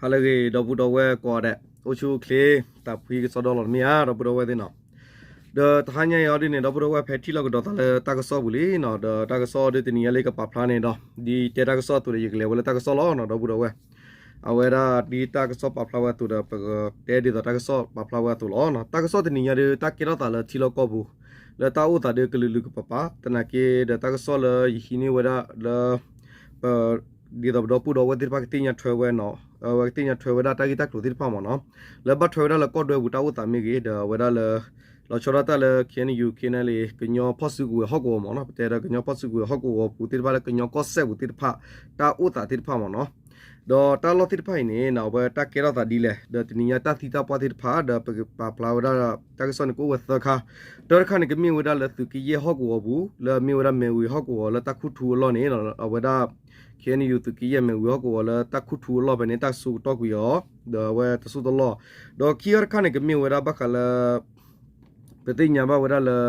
ဟါလၢအဂ့ၤ ဒီပုၢ်ဒီဝဲၢ်ကိးဂၤဒဲး, အိၣ်ဆူၣ်အိၣ်ချ့, တၢ်ဖှံကစီဒီလီၤတမ့ၢ်ဧါ ဒီပုၢ်ဒီဝဲၢ်သ့ၣ်နီၤ. ဒီးတဟါညါအံၤအီၤဒ်န့ၣ် ဒီပုၢ်ဒီဝဲၢ် ဖဲထံၣ်လိာ်ကဒီးသးလၢတၢ်ကစီၣ်ပူၤလံနီၤ, ဒီးတၢ်ကစီၣ်ဒ်တနံၤညါလၢယကပာ်ဖျါန့ၣ်ဒီး ဒ်တဲတၢ်ကစီၣ်အသိးဒီး ယကလဲၤဝဲလၢတၢ်ကစီၣ်လီၤနီၤ ဒီပုၢ်ဒီဝဲၢ်. အဝဲဒၣ်ဒ်တၢ်ကစီၣ်ပာ်ဖျါဝဲအသိးဒီး ပကတဲဒ်သိးတၢ်ကစီၣ်ပာ်ဖျါဝဲအသိးလီၤနီၤ. တၢ်ကစီၣ်တနံၤညါဒီး တၢ်ကဲထီၣ်သးလၢထံလီၢ်ကီၢ်ပူၤ လၢတၢ်အိၣ်သးဒီးကလုာ်လုာ်ကပၤပၤ, သနာ်က့ဒီးတၢ်ကစီၣ်လၢယဟံးန့ၢ်ဝဲဒၣ်လၢ ပ ဒ်သိးပဒီပုၢ်ဒီဝဲၢ်သ့ၣ်တဖၣ်ကသ့ၣ်ညါထွဲဝဲနီၤ, အဝဲကသ့ၣ်ညါထွဲဝဲဒၣ်တၢ်ဂ့ၢ်တၢ်ကျိၤသ့ၣ်တဖၣ်မ့ၢ်နီၤ, လၢဘၣ်ထွဲဝဲဒၣ်လၢကီၢ်ဒွဲပူၤတၢ်အိၣ်သးမ့ၢ်ဂ့ၤ, ဒီးအဝဲဒၣ်လၢ လီၤဆီဒၣ်တၢ်လၢ KNU KNLA ကညီဖီၣ်စုကဝဲၤဟီၣ်ကဝီၤမ့ၢ်နီၤ, ပတဲဒီးကညီဖီၣ်စုကဝဲၤဟီၣ်ကဝီၤပူၤသ့ၣ်တဖၣ်လၢကညီကီၢ်စဲၣ်ပူၤသ့ၣ်တဖၣ် တၢ်အိၣ်သးသ့ၣ်တဖၣ်မ့ၢ်နီၤ. ဒီးတၢ်လီၢ်သ့ၣ်တဖၣ်အံၤန့ၣ် အဝဲတၢ်ကဲထီၣ်သးဒ်လဲၣ်, ဒီးတနံၤညါတၢ်သံတၢ်ပှၢ်သ့ၣ်တဖၣ် ဒီးပကပာ်ဖျါဝဲဒၣ် တၢ်ကစီၣ်န့ၣ်ကအိၣ်ဝဲသၢခါ, တၢတခါန့ၣ် ကမ့ၢ်ဝဲဒၣ်လၢသုးက့ယဲၢ်ဟီၣ်ကဝီၤပူၤ လၢအမ့ၢ်ဝဲဒၣ်မဲၤဝ့ၤဟီၣ်ကဝီၤလၢတၢ်ခူၣ်ထူအလီၢ်န့ၣ် အဝဲဒၣ် KNU သုးက့ယဲၢ်မဲၤဝ့ၤဟီၣ်ကဝီၤလၢတၢ်ခူၣ်ထူအလီၢ်ဖဲန့ၣ် တၢ်ကဆိကတီၢ်ကွံာ်အီၤ, ဒီးအဝဲတစိၢ်တလီၢ်, ဒီးခံခါတခါန့ၣ် ကမ့ၢ်ဝဲဒၣ်ဘၣ်ဃးလၢ ပသ့ၣ်ညါဘၣ်ဝဲဒၣ်လၢ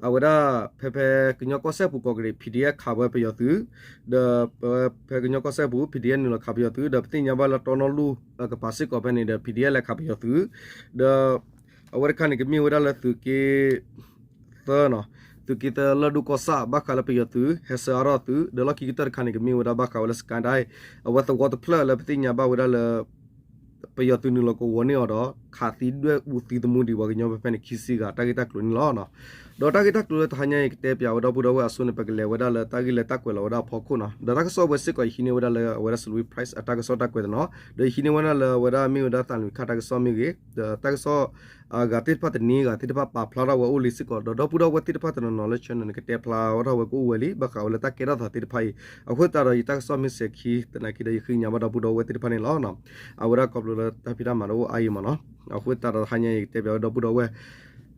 အဝဲဒၣ်ဖဲဖဲကညီကီၢ်စဲၣ်ပူၤကီးကရံး PDF ခးဝဲပယီၤသုး, ဒီးဖဲကညီကီၢ်စဲၣ်ပူၤ PDF နုာ်လီၤခးပယီၤသုး, ဒီးပသ့ၣ်ညါဘၣ်လၢတီနီၢ်လူၢ်အကပၤစ့ၢ်ကီးဖဲန့ၣ်ဒီး PDF လဲၤခးပယီၤသုး, ဒီး အဝဲတခါန့ၣ် ကမ့ၢ်ဝဲဒၣ်လၢသုးက့ သၢနီၤ, သုးက့သၢလၢၢ်ဒိၣ်ကီၢ်ဆၣ် ဘၣ်ဃးလၢပယီၤသုး ဟဲဆှၢအါထီၣ်သုး, ဒီးလီၢ်ခံကတၢၢ်တခါန့ၣ် ကမ့ၢ်ဝဲဒၣ်ဘၣ်ဃးဝဲလၢ စကဲဒဲး, အဝဲသဝီတဖျၢၣ်လၢပသ့ၣ်ညါဘၣ်ဝဲဒၣ်လၢ ပယီၤသုးနုာ်လီၤကဝီၤန့ၢ်အီၤဒီး ခးသံဒွဲၣ်အူသံသမူဒံးပှၤကညီဖဲဖဲန့ၣ် ခံဆံဂၤ တၢ်ဂ့ၢ်တၢ်ကျိၤန့ၣ်လီၤ. ဒီးတၢ်ဂ့ၢ်တၢ်ကျိၤလၢတဟါညါအံၤ ကတဲပၠးဝဲဒီပုၢ်ဒီဝဲၢ်အစိန့ၣ် ပကလဲၤဝဲဒၣ်လၢတၢ်ဂ့ၢ်လၢတၢ်ကွဲးလီၤဝဲဒၣ်အဖီခိၣ်နီၤ. ဒီးတၢ်ကစီၣ်ဝဲစ့ၢ်ကီး ယဟံးန့ၢ်ဝဲဒၣ်လၢအဝဲဒၣ် စလူး Press အတၢ်ကစီၣ်တၢ်ကွဲးတနီၤ, ဒီးယဟံးန့ၢ်ဝဲဒၣ်လၢအဝဲဒၣ်မ့ၢ်ဝဲဒၣ်သးလွံၢ်ခါတၢ်ကစီၣ်မ့ၢ်ဂ့ၤ, ဒီးတၢ်ကစီၣ် အဂၤသ့ၣ်တဖၣ်တနံၤဂၤသ့ၣ်တဖၣ်ပာ်ဖျါထီၣ်ဝဲအိၣ်လံစ့ၢ်ကီး, ဒီးဒီပုၢ်ဒီဝဲၢ်သ့ၣ်တဖၣ်တနီၤနီၤလၢ channel န့ၣ် ကတဲဖျါဝဲထီၣ်ဝဲကအိၣ်ဝဲလံ ဘၣ်ဃးဝဲလၢတၢ်ကဲထီၣ်သးသ့ၣ်တဖၣ်အံၤ, အဃိသတးဒီးယတၢ်ကစီၣ်မ့ၢ်စဲၤခံ သနာ်က့ဒီးယဃ့ကညးဘၣ်ဒီပုၢ်ဒီဝဲၢ်သ့ၣ်တဖၣ်န့ၣ်လီၤ. အဝဲဒၣ်ခီဖျိလၢတၢ်ဖံးတၢ်မၤတအိၣ်အါအံၤမ့ၢ်နီၤ, အဃိသတးဒီးတဟါညါအံၤ ကတဲပၠးဝဲဒီပုၢ်ဒီဝဲၢ်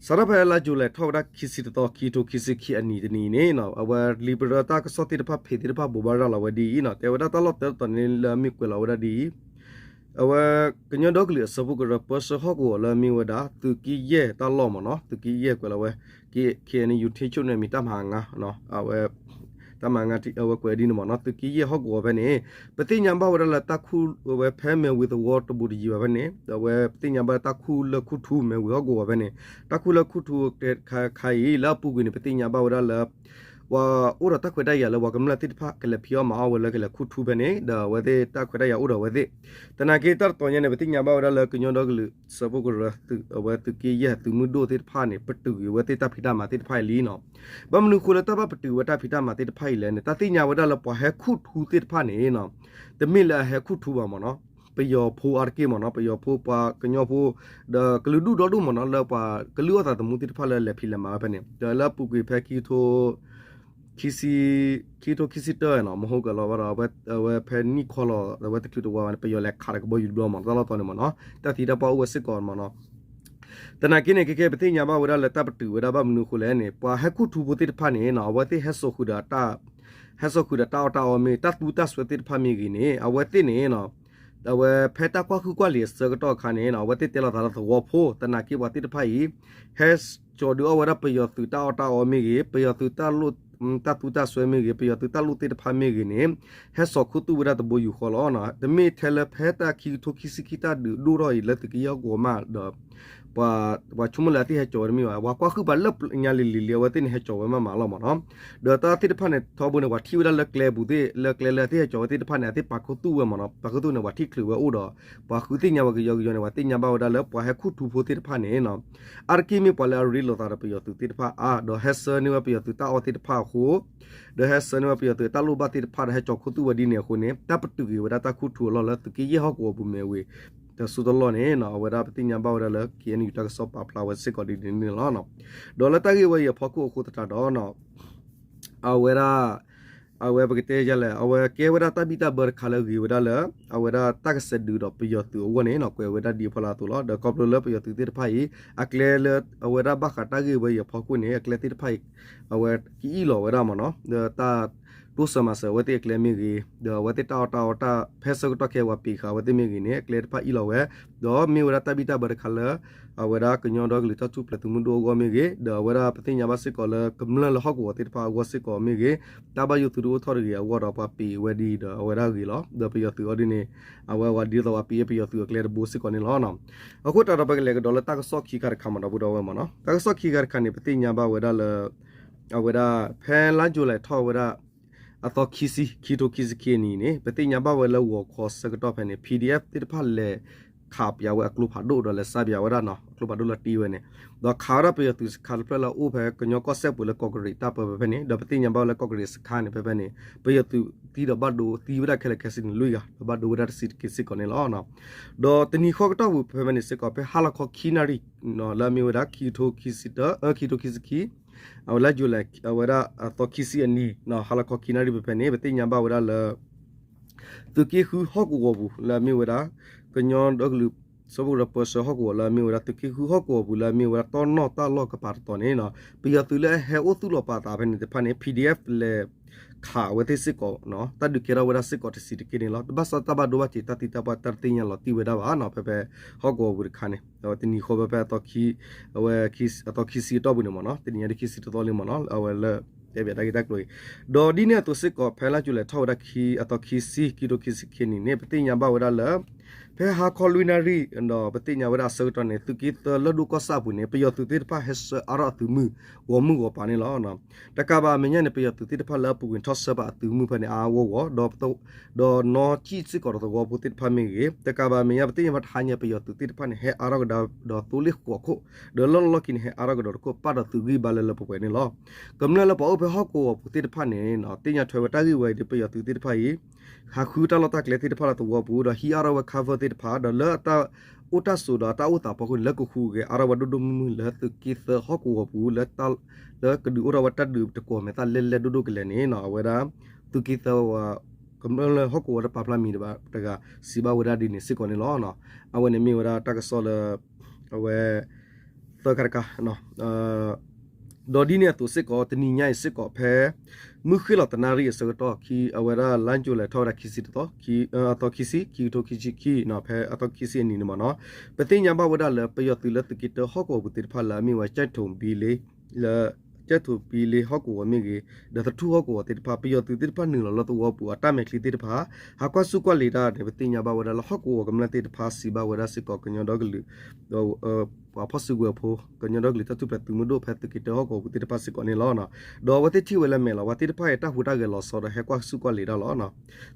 စးထီၣ်ဖဲလါ July ထီၣ်ဝဲဒၣ်ခံဆံတသီ ခံကထိခံဆံခံအနံၤတနံၤအံၤန့ၣ် အဝဲ လံာ်ပရၢတၢ်ကစီၣ်သ့ၣ်တဖၣ် ဖ့းသ့ၣ်တဖၣ်ဘိးဘၣ်ရၤလီၤဝဲဒ်အံၤနီၤ, တဲဝဲဒၣ်တၢ်လီၢ်တၢတတီၤန့ၣ်လၢအမ့ၢ်ကွဲးလီၤဝဲဒၣ်ဒ်အံၤ အဝဲ ကညီဒီကလုာ်အစၢဖှိၣ်ကရၢ ပၢဆှၢဟီၣ်ကဝီၤလၢအမ့ၢ်ဝဲဒၣ် သုးက့ယဲၢ်တၢ်လီၢ်မ့ၢ်နီၤ, သုးက့ယဲၢ်ကွဲးလီၤဝဲ KNU ထိန်းချုပ်နယ်မြေ တပ်မဟာငါး အဝဲ တပ်မဟာငါး အဝဲကွဲးဒ်န့ၣ်မ့ၢ်နီၤ, သုးက့ယဲၢ်ဟီၣ်ကဝီၤဖဲန့ၣ် ပသ့ၣ်ညါဘၣ်ဝဲဒၣ်လၢတၢ်ခူၣ် အဝဲဖဲမဲၤဝ့ၤသဝီတဘူးတယံၤဘၣ်ဖဲန့ၣ် အဝဲပသ့ၣ်ညါဘၣ်တၢ်ခူၣ်လၢခူၣ်ထူမဲၤဝ့ၤဟီၣ်ကဝီၤဖဲန့ၣ်, တၢ်ခူၣ်လၢခူၣ်ထူခါအံၤ လၢအပူၤကွံာ်န့ၣ် ပသ့ၣ်ညါဘၣ်ဝဲဒၣ်လၢ ပှၤအိၣ်ဒီးတၢ်ခွဲးတၢ်ယာ်လၢပှၤကမျၢၢ်သ့ၣ်တဖၣ် ကလဲၤဖံးအီၣ်မၤအီၣ်ဝဲလၢကလဲၤခူၣ်ထူဖဲန့ၣ် ဒီးအဝဲသ့ၣ်တၢ်ခွဲးတၢ်ယာ်အိၣ်ဒီးအဝဲသ့ၣ်, သနာ်က့တၢ်တတီၤညါန့ၣ် ပသ့ၣ်ညါဘၣ်ဝဲဒၣ်လၢကညီဒီကလုာ်စၢဖှိၣ်ကရၢ အဝဲသုးက့ယဲၢ်သုးမုၢ်ဒိၣ်သ့ၣ်တဖၣ်န့ၣ် ပတုာ်က့ၤဝဲသ့ၣ်တၢ်ဖံးတၢ်မၤသ့ၣ်တဖၣ်အံၤလံနီၤ. ဘၣ်မနုၤအဃိလၢတၢ်ဘၣ်ပတုာ်ဝဲတၢ်ဖံးတၢ်မၤသ့ၣ်တဖၣ်အံၤလဲၣ်န့ၣ် တၢ်သ့ၣ်ညါဝဲဒၣ်လၢပှၤဟဲခူၣ်ထူသ့ၣ်တဖၣ်န့ၣ် တမ့ၢ်လၢအဟဲခူၣ်ထူဘၣ်မ့ၢ်နီၤ, ပယီၤဖိအါတက့ၢ်မ့ၢ်နီၤ, ပယီၤဖိပှၤကညီဖိ ဒီးကလုာ်ဒူၣ်ဒီဒူၣ်မ့ၢ်နီၤ, လၢပှၤကလုာ်အီၣ်သးသမူသ့ၣ်တဖၣ်လၢလဲၤဖံးလဲၤမၤဝဲဖဲန့ၣ် ဒီးလၢအပူၤကွံာ်ဖဲခံကထိ ခံကထိခံဆံတၢနီၤ, မဟိကလီၤဘၣ်ဒီး အဝဲဖဲနံၣ်ခီလီၤ အဝဲတချုးတဝးဘၣ်န့ၣ် ပယီၤလဲၤခးတကဘီယူၤတဘျီမ့ၢ်နီၤ, တၢ်လီၢ်သီန့ၣ်မ့ၢ်နီၤ, တၢ်သံတၢ်ပှၢ်အိၣ်ဝဲစ့ၢ်ကီးမ့ၢ်နီၤ. သနာ်က့န့ၣ် ခဲကဲပသ့ၣ်ညါဘၣ်ဝဲဒၣ်လၢတၢ်ပတုာ်ဝဲဒၣ်ဘၣ်မနုၤအဃိလဲၣ်န့ၣ် ပှၤဟဲခူၣ်ထူဖိသ့ၣ်တဖၣ်န့ၣ်နီၤ, အဝဲသ့ၣ်ဟဲစိာ်ဃုာ်ဒီး ဟဲစိာ်ဃုာ်ဒီးတၢ်အီၣ်တၢ်အီမ့ၢ် တၢ်သူတၢ်စွဲသ့ၣ်တဖၣ်မ့ၢ်ဂ့ၤန့ၣ် အဝဲသ့ၣ်န့ၣ် အဝဲဖဲတၢ်ကွၢ်ဟုၣ်ကွၢ်လံၤအဆၢကတီၢ်အခါန့ၣ် အဝဲသ့ၣ်တဲလီၤသးလၢသဝီဖိ သနာ်က့ပှၤသ့ၣ်တဖၣ်အံၤ ဟဲကၠီၤဒုးအီၣ်ဝဲဒၣ်ပယီၤသုးတၢ်အီၣ်တၢ်အီမ့ၢ်ဂ့ၤ, ပယီၤသုး တၢ်သူတၢ်စွဲမ့ၢ်ဂ့ၤ, ပယီၤသုးတၢ်လိၣ်သ့ၣ်တဖၣ်မ့ၢ်ဂ့ၤန့ၣ် ဟဲစိာ်ခူသူၣ်ဝဲဒၣ်တဘိယူၢ်ဃီလီၤ. တမ့ၢ်ထဲလၢဖဲတၢ်ခံကထိခံဆံခံတၢ်ဒုးဒိၣ်ထီၣ်အံၤလၢသုးက့ယဲၢ်ဟီၣ်ကဝီၤမးဒီး ပှၤဆိကမိၣ်လၢအသ့ၣ်ဟဲကၠီၤဝဲတမ့ၢ်ဘၣ်, ပှၤကွၢ်ဟုၣ်ပာ်လၢညါလံၤလံၤလံၤ အဝဲသ့ၣ်န့ၣ် ဟဲကၠီၤဝဲမးမးလီၤမ့ၢ်နီၤ. ဒီးတၢ်သ့ၣ်တဖၣ်န့ၣ် ထီဘိန့ၣ် ပှၤထံၣ်ဝဲဒၣ်လၢကျဲပူၤသ့ၣ် လၢကျဲလၢအသ့ၣ်ဟဲကၠီၤဝဲသ့ၣ်တဖၣ်န့ၣ် အသ့ၣ်ပာ်ခူသူၣ်ဝဲမ့ၢ်နီၤ, ပာ်ခူသူၣ်န့ၣ် ပှၤထံၣ်ချုးဝဲအိၣ်ဒီး ပှၤဃုသ့ၣ်ညါဝဲကယီကယီန့ၣ် ပှၤသ့ၣ်ညါဘၣ်ဝဲဒၣ်လၢပှၤဟဲခူၣ်ထူဖိသ့ၣ်တဖၣ်န့ၣ် အါတက့ၢ်မ့ၢ်ပှၤလၢအရ့လိာ်သးဒီးပယီၤသုးသ့ၣ်တဖၣ်အါ ဒီးဟဲဆှၢန့ၢ်ဝဲပယီၤသုးတၢ်အီၣ်သ့ၣ်တဖၣ်အဃိ ဒီးဟဲဆှၢန့ၢ်ဝဲပယီၤသုးတၢ်လိၣ်ဘၣ်သ့ၣ်တဖၣ်ဒီးဟဲကၠီၤခူသူၣ်ဝဲဒ်န့ၣ်အဃိန့ၣ် တၢ်ပတုာ်က့ၤဝဲဒၣ်တၢ်ခူၣ်ထူအလီၢ်လၢသုးက့ယဲၢ်ဟီၣ်ကဝီၤပူၤမဲာ်ဝ့ၤ တစိၢ်တလီၢ်န့ၣ် အဝဲဒၣ်ပသ့ၣ်ညါဘၣ်ဝဲဒၣ်လၢ KNU တၢ်ကစီၣ်ပာ်ဖျါဝဲစ့ၢ်ကီးဒ်န့ၣ်လီၤ. ဒီးလၢတၢ်ဂ့ၢ်ဝဲအံၤအဖီခိၣ်အဃိသတးဒီး အဝဲဒၣ် အဝဲပကတဲယလဲၣ် အဝဲကဲဝဲဒၣ်တၢ်ဘံၣ်တၢ်ဘၢတခါလၢအဂ့ၤဝဲဒၣ်လၢ အဝဲဒၣ်တၢ်ကစဲးဒုးဒီးပယီၤသုးအဂီၢ်န့ၣ် ကွဲးဝဲဒၣ်ဒ်အဖီလာ်အသိးလီၤ. ဒီးခီဖျိလၢပယီၤသုးသ့ၣ်တဖၣ်အံၤ အကျဲလၢအဝဲဒၣ်ဘၣ်ဃးတၢ်ဂ့ၢ်ဝဲအံၤအဖီခိၣ်န့ၣ် အကျဲသ့ၣ်တဖၣ်အံၤ အဝဲကအံၣ်လီၤဝဲဒၣ်မ့ၢ်နီၤ ဒီးတၢ် တိစၢၤမၤစၢၤအဝဲသ့ၣ်အကျဲမ့ၢ်ဂ့ၤ, ဒီးအဝဲသ့ၣ်တၢ်အီၣ်တၢ်အီတၢ်ဖဲဆၢကတီၢ်ခဲအံၤ ပှၤပ့ၤဃာ်အဝဲသ့ၣ်မ့ၢ်ဂ့ၤန့ၣ် အကျဲတဖၣ်အ့ၣ်လီၤဝဲ, ဒီးမ့ၢ်ဝဲဒၣ်တၢ်ဘံၣ်တၢ်ဘၢတခါလၢ အဝဲဒၣ်ကညီဒီကလုာ်တၢ်ထူၣ်ဖျဲးသုးမုၢ်ဒိၣ်အဂီၢ်မ့ၢ်ဂ့ၤ, ဒီးအဝဲဒၣ်ပသ့ၣ်ညါဘၣ်စ့ၢ်ကီးလၢကမျၢၢ်လၢဟီၣ်ကဝီၤသ့ၣ်တဖၣ်အဂီၢ်စ့ၢ်ကီးမ့ၢ်ဂ့ၤ, တၢ်ဘၣ်ယိၣ်သုးတအိၣ်ထီၣ်တဂ့ၤအဂီၢ်ဒီးပှၤပ့ၤဝဲဒ်အံၤဒီးအဝဲဒၣ်ဂ့ၤလီၤ. ဒီးပယီၤသုးအီၤဒ်န့ၣ် အဝဲဝဲဒ်သိးပှၤပ့ၤပယီၤသုးအကျဲတဘိစ့ၢ်ကီးန့ၣ်လီၤ. အဃိသတးဒီးပကလဲၤကဒီးလၢတၢ်ကစီၣ်ခံခါတခါမ့ၢ်နီၤ ပုၢ်ဒီဝဲၢ်မ့ၢ်နီၤ, တၢ်ကစီၣ်ခံခါတခါန့ၣ် ပသ့ၣ်ညါဘၣ်ဝဲဒၣ်လၢ အဝဲဒၣ် ဖဲလါယူၤလံထီၣ်ဝဲဒၣ် အသီခံဆံ ခံထိခံဆံခံအနံၤန့ၣ် ပသ့ၣ်ညါဘၣ်ဝဲလၢဂီၤခီဆၢကတီၢ်ဖဲန့ၣ် PDF သ့ၣ်တဖၣ်လဲၤခးပၠးဝဲအကျိဖးဒိၣ်ဒီးလဲၤစးပၠးဝဲဒၣ်နီၤ အကျိဖးဒိၣ်လၢတ့ဝဲန့ၣ်, ဒီးခးဝဲဒၣ်ပယီၤသုးစခါတဖျၢၣ်လၢအအိၣ်ဖဲကညီကီၢ်စဲၣ်ပူၤလၢကီၢ်ကရံးတၢ်ပၢဖဲဖဲန့ၣ်, ဒီးပသ့ၣ်ညါဘၣ်ဝဲလၢကီၢ်ကရံးစခါန့ၣ် ဖဲဖဲန့ၣ် ပယီၤသုးသံဒီးဘၣ်ဒိသံဝဲဒၣ်ခဲလၢာ်ခဲဆ့န့ၣ် လွံၢ်ဂၤ ဒီးဘၣ်ဒိဝဲဒၣ်တဆံတက့ၢ်စ့ၢ်ကီးန့ၣ်လီၤ. ဒီးတနံၤဃီကတီၢ်ပူၤဖဲဖဲန့ၣ်စ့ၢ်ကီး ဖဲဟါလီၤခီခံနၣ်ရံၣ် လၢအမ့ၢ်ဝဲဒၣ် ခံထိခံဆံတၢ ခံထိခံဆံခံ အဝဲလါယူၤလံ အဝဲဒၣ်အသီခံဆံအနံၤ ဟါလီၤခီခံနၣ်ရံၣ်ဖဲဖဲန့ၣ် ပသ့ၣ်ညါဘၣ်ဝဲဒၣ်လၢ သုးက့ဃုဟီၣ်ကဝီၤပူၤလၢအမ့ၢ်ဝဲဒၣ် ကညီဒီကလုာ် စၢဖှိၣ်ကရၢပၢဆှၢဟီၣ်ကဝီၤလၢအမ့ၢ်ဝဲဒၣ် သုးက့ဃုဟီၣ်ကဝီၤပူၤလၢအမ့ၢ်ဝဲဒၣ်တီနီၣ်တၢ်လီၢ်ကပၤတတီၤန့ၣ် ပယီၤသုးလၢအဟဲအိၣ်သူၣ်လီၤပာ်သးဖဲန့ၣ်တဖၣ်န့ၣ် PDF လဲၤခးဝဲသ့ၣ်စ့ၢ်ကီး တၢ်ဒုးကဲထီၣ်ဝဲဒၣ်စ့ၢ်ကီးတဆံးတက့ၢ်န့ၣ်လီၤ. ဘၣ်ဆၣ်တၢ်ဘၣ်ဒိဘၣ်ထံးတၢ်သံတၢ်ပှၢ်တၢ်တသ့ၣ်ညါလီၤတံၢ်ဝဲဒၣ်ဘၣ်နီၤ ဖဲဖဲဟီၣ်ကဝီၤပူၤတခါန့ၣ် အဝဲတနံၤဃီဖဲဖဲအသီခံဆံအတီၢ်ပူၤန့ၣ်မ့ၢ်နီၤ တနံၤညါဒ်ခံဆံတသီလံမ့ၢ်နီၤ အဝဲလၢ တဲဘၣ်တၢ်ဂ့ၢ်တၢ်ကျိၤအံၤ ဒီးဒ်န့ၣ်အသိးစ့ၢ်ကီး ဖဲလါယူၤလံထီၣ်ဝဲဒၣ်ခံ အသီခံဆံ ခံထိခံဆံခံနံၤန့ၣ် ပသ့ၣ်ညါဘၣ်ဝဲဒၣ်လၢ ဖဲဟါခီလွံၢ်နၣ်ရံၣ်ဒီး ပသ့ၣ်ညါဝဲဒၣ်အဆၢကတီၢ်န့ၣ် သုးက့သၢလၢၢ်ဒိၣ်ကီၢ်ဆၣ်အပူၤန့ၣ် ပယီၤသုးသ့ၣ်တဖၣ်ဟဲဆှၢအါထီၣ်အသုးမုၢ် ဂီၤမုၢ်ဂီၤပၤန့ၣ်လီၤ. တကးဘၣ်အမဲာ်ညါန့ၣ် ပယီၤသုးသ့ၣ်တဖၣ်လၢအပူၤကွံာ်ထီၣ်ဆှၢပာ်အသုးမုၢ်ဖဲန့ၣ် အါအါဂီၢ်ဂီၢ် ဒီးနီၢ်ကံၣ်စ့ၢ်ကီးဒီးသဝီဖိသ့ၣ်တဖၣ်မ့ၢ်ဂ့ၤ, တကးဘၣ်အမဲာ်ညါ ပသ့ၣ်ညါဘၣ်တဟါညါ ပယီၤသုးသ့ၣ်တဖၣ်န့ၣ် ဟဲအါထီၣ်ကဒါဒီးသိလ့ၣ်ဃိးခိၣ်, ဒီးလီၢ်လီၢ်ခံန့ၣ် ဟဲအါထီၣ်ကဒီးတခိၣ် ပာ်ဒီးသုးဂံၢ်ဘါလၢလၢပှဲၤပှဲၤန့ၣ်လီၤ. ကမျၢၢ်လၢပှၤအိၣ်ဖဲဟီၣ်ကဝီၤပူၤသ့ၣ်တဖၣ်န့ၣ် သ့ၣ်ညါထွဲဝဲတၢ်ဂ့ၢ်ဝဲအံၤဒီး ပယီၤသုးသ့ၣ်တဖၣ်အံၤ ဟးဃုတၢ်လီၢ်တၢ်ကျဲသ့ၣ်တဖၣ်လၢသဝီပူၤ ဒီးဟံးအါထီၣ်ဝဲ cover သ့ၣ်တဖၣ် ဒီးလၢအတၢ်အိၣ်တၢ်ဆိးဒီးအတၢ်အိၣ်သးဖီခိၣ်န့ၣ် လၢကဃုက့ၤအါထီၣ်ဝဲဒိၣ်ဒိၣ်မုၢ်မုၢ်လၢသုးက့သၢဟီၣ်ကဝီၤပူၤ လၢ လၢကဒုးအိၣ်ထီၣ်ဝဲတၢ်ဒုးတကိးမဲာ်သၣ်လဲၢ်လဲၢ်ဒိၣ်ဒိၣ်ကလဲာ်န့ၣ် အဝဲဒၣ် သုးက့သၢဝဲ ကမျၢၢ်လၢဟီၣ်ကဝီၤတပာ်ဖျါမံၤတဘၣ်တဂၤ စံးဘၣ်ဝဲဒၣ်ဒ်န့ၣ်စ့ၢ်ကီးန့ၣ်လီၤ. အဝဲန့ၣ်မ့ၢ်ဝဲဒၣ်တၢ်ကစီၣ်လၢ အဝဲ သၢခါတခါ ဒီးဒ်န့ၣ်အသိးစ့ၢ်ကီး တနံၤညါအံၤစ့ၢ်ကီး ဖဲ မုၢ်ဃ့ၢ်လီၤတနၣ်ရံၣ်အဆၢကတီၢ် အဝဲဒၣ်လါယူၤလံထီၣ်ဝဲဒၣ်ခံဆံတသီ အသီခံဆံ ခံကထိခံဆံခံ ဖဲအသီခံဆံအနံၤန့ၣ်မ့ၢ်နီၤ ပသ့ၣ်ညါဘၣ်ဝဲဒၣ်လၢ ပယီၤသုးလၢသုးက့တၢဟီၣ်ကဝီၤပူၤသ့ၣ်တဖၣ်လၢအမ့ၢ်ဝဲ ကၠဲၣ်ထိးဘံလ့ လၢ ကၠဲၣ်ထိးဘံလ့ဟီၣ်ကဝီၤမ့ၢ်ဂ့ၤ ဒီးသထူၣ်ဟီၣ်ကဝီၤသ့ၣ်တဖၣ် ပယီၤသုးသ့ၣ်တဖၣ်နုာ်လီၤလၢသဝီပူၤအတၢ်မဲာ်ချံသ့ၣ်တဖၣ် ဟးကွၢ်ဆူၣ်ကွၢ်လံၤတၢ်န့ၣ် ပသ့ၣ်ညါဘၣ်ဝဲဒၣ်လၢဟီၣ်ကဝီၤကမျၢၢ်သ့ၣ်တဖၣ်စံးဘၣ်ဝဲဒၣ်စ့ၢ်ကီးကညီဒီကလုာ် ဒီး ပှၤဖီၣ်စုကဝဲၤဖိ ကညီဒီကလုာ်တၢ်ထူၣ်ဖျဲးသုးမုၢ်ဒိၣ်ဖဲသုးက့တၢဟီၣ်ကဝီၤပူၤသ့ၣ်တဖၣ်စ့ၢ်ကီးန့ၣ်လီၤ. ဒီးအဝဲသ့ၣ်ထံၣ်ဝဲလၢမဲာ်လီၤ ပှၤသ့ၣ်တဖၣ်အံၤတၢ်ဟူးတၢ်ဂဲၤလီၤဆီဒီးဟဲကွၢ်ဆူၣ်ကွၢ်လံၤတၢ်လီၤ.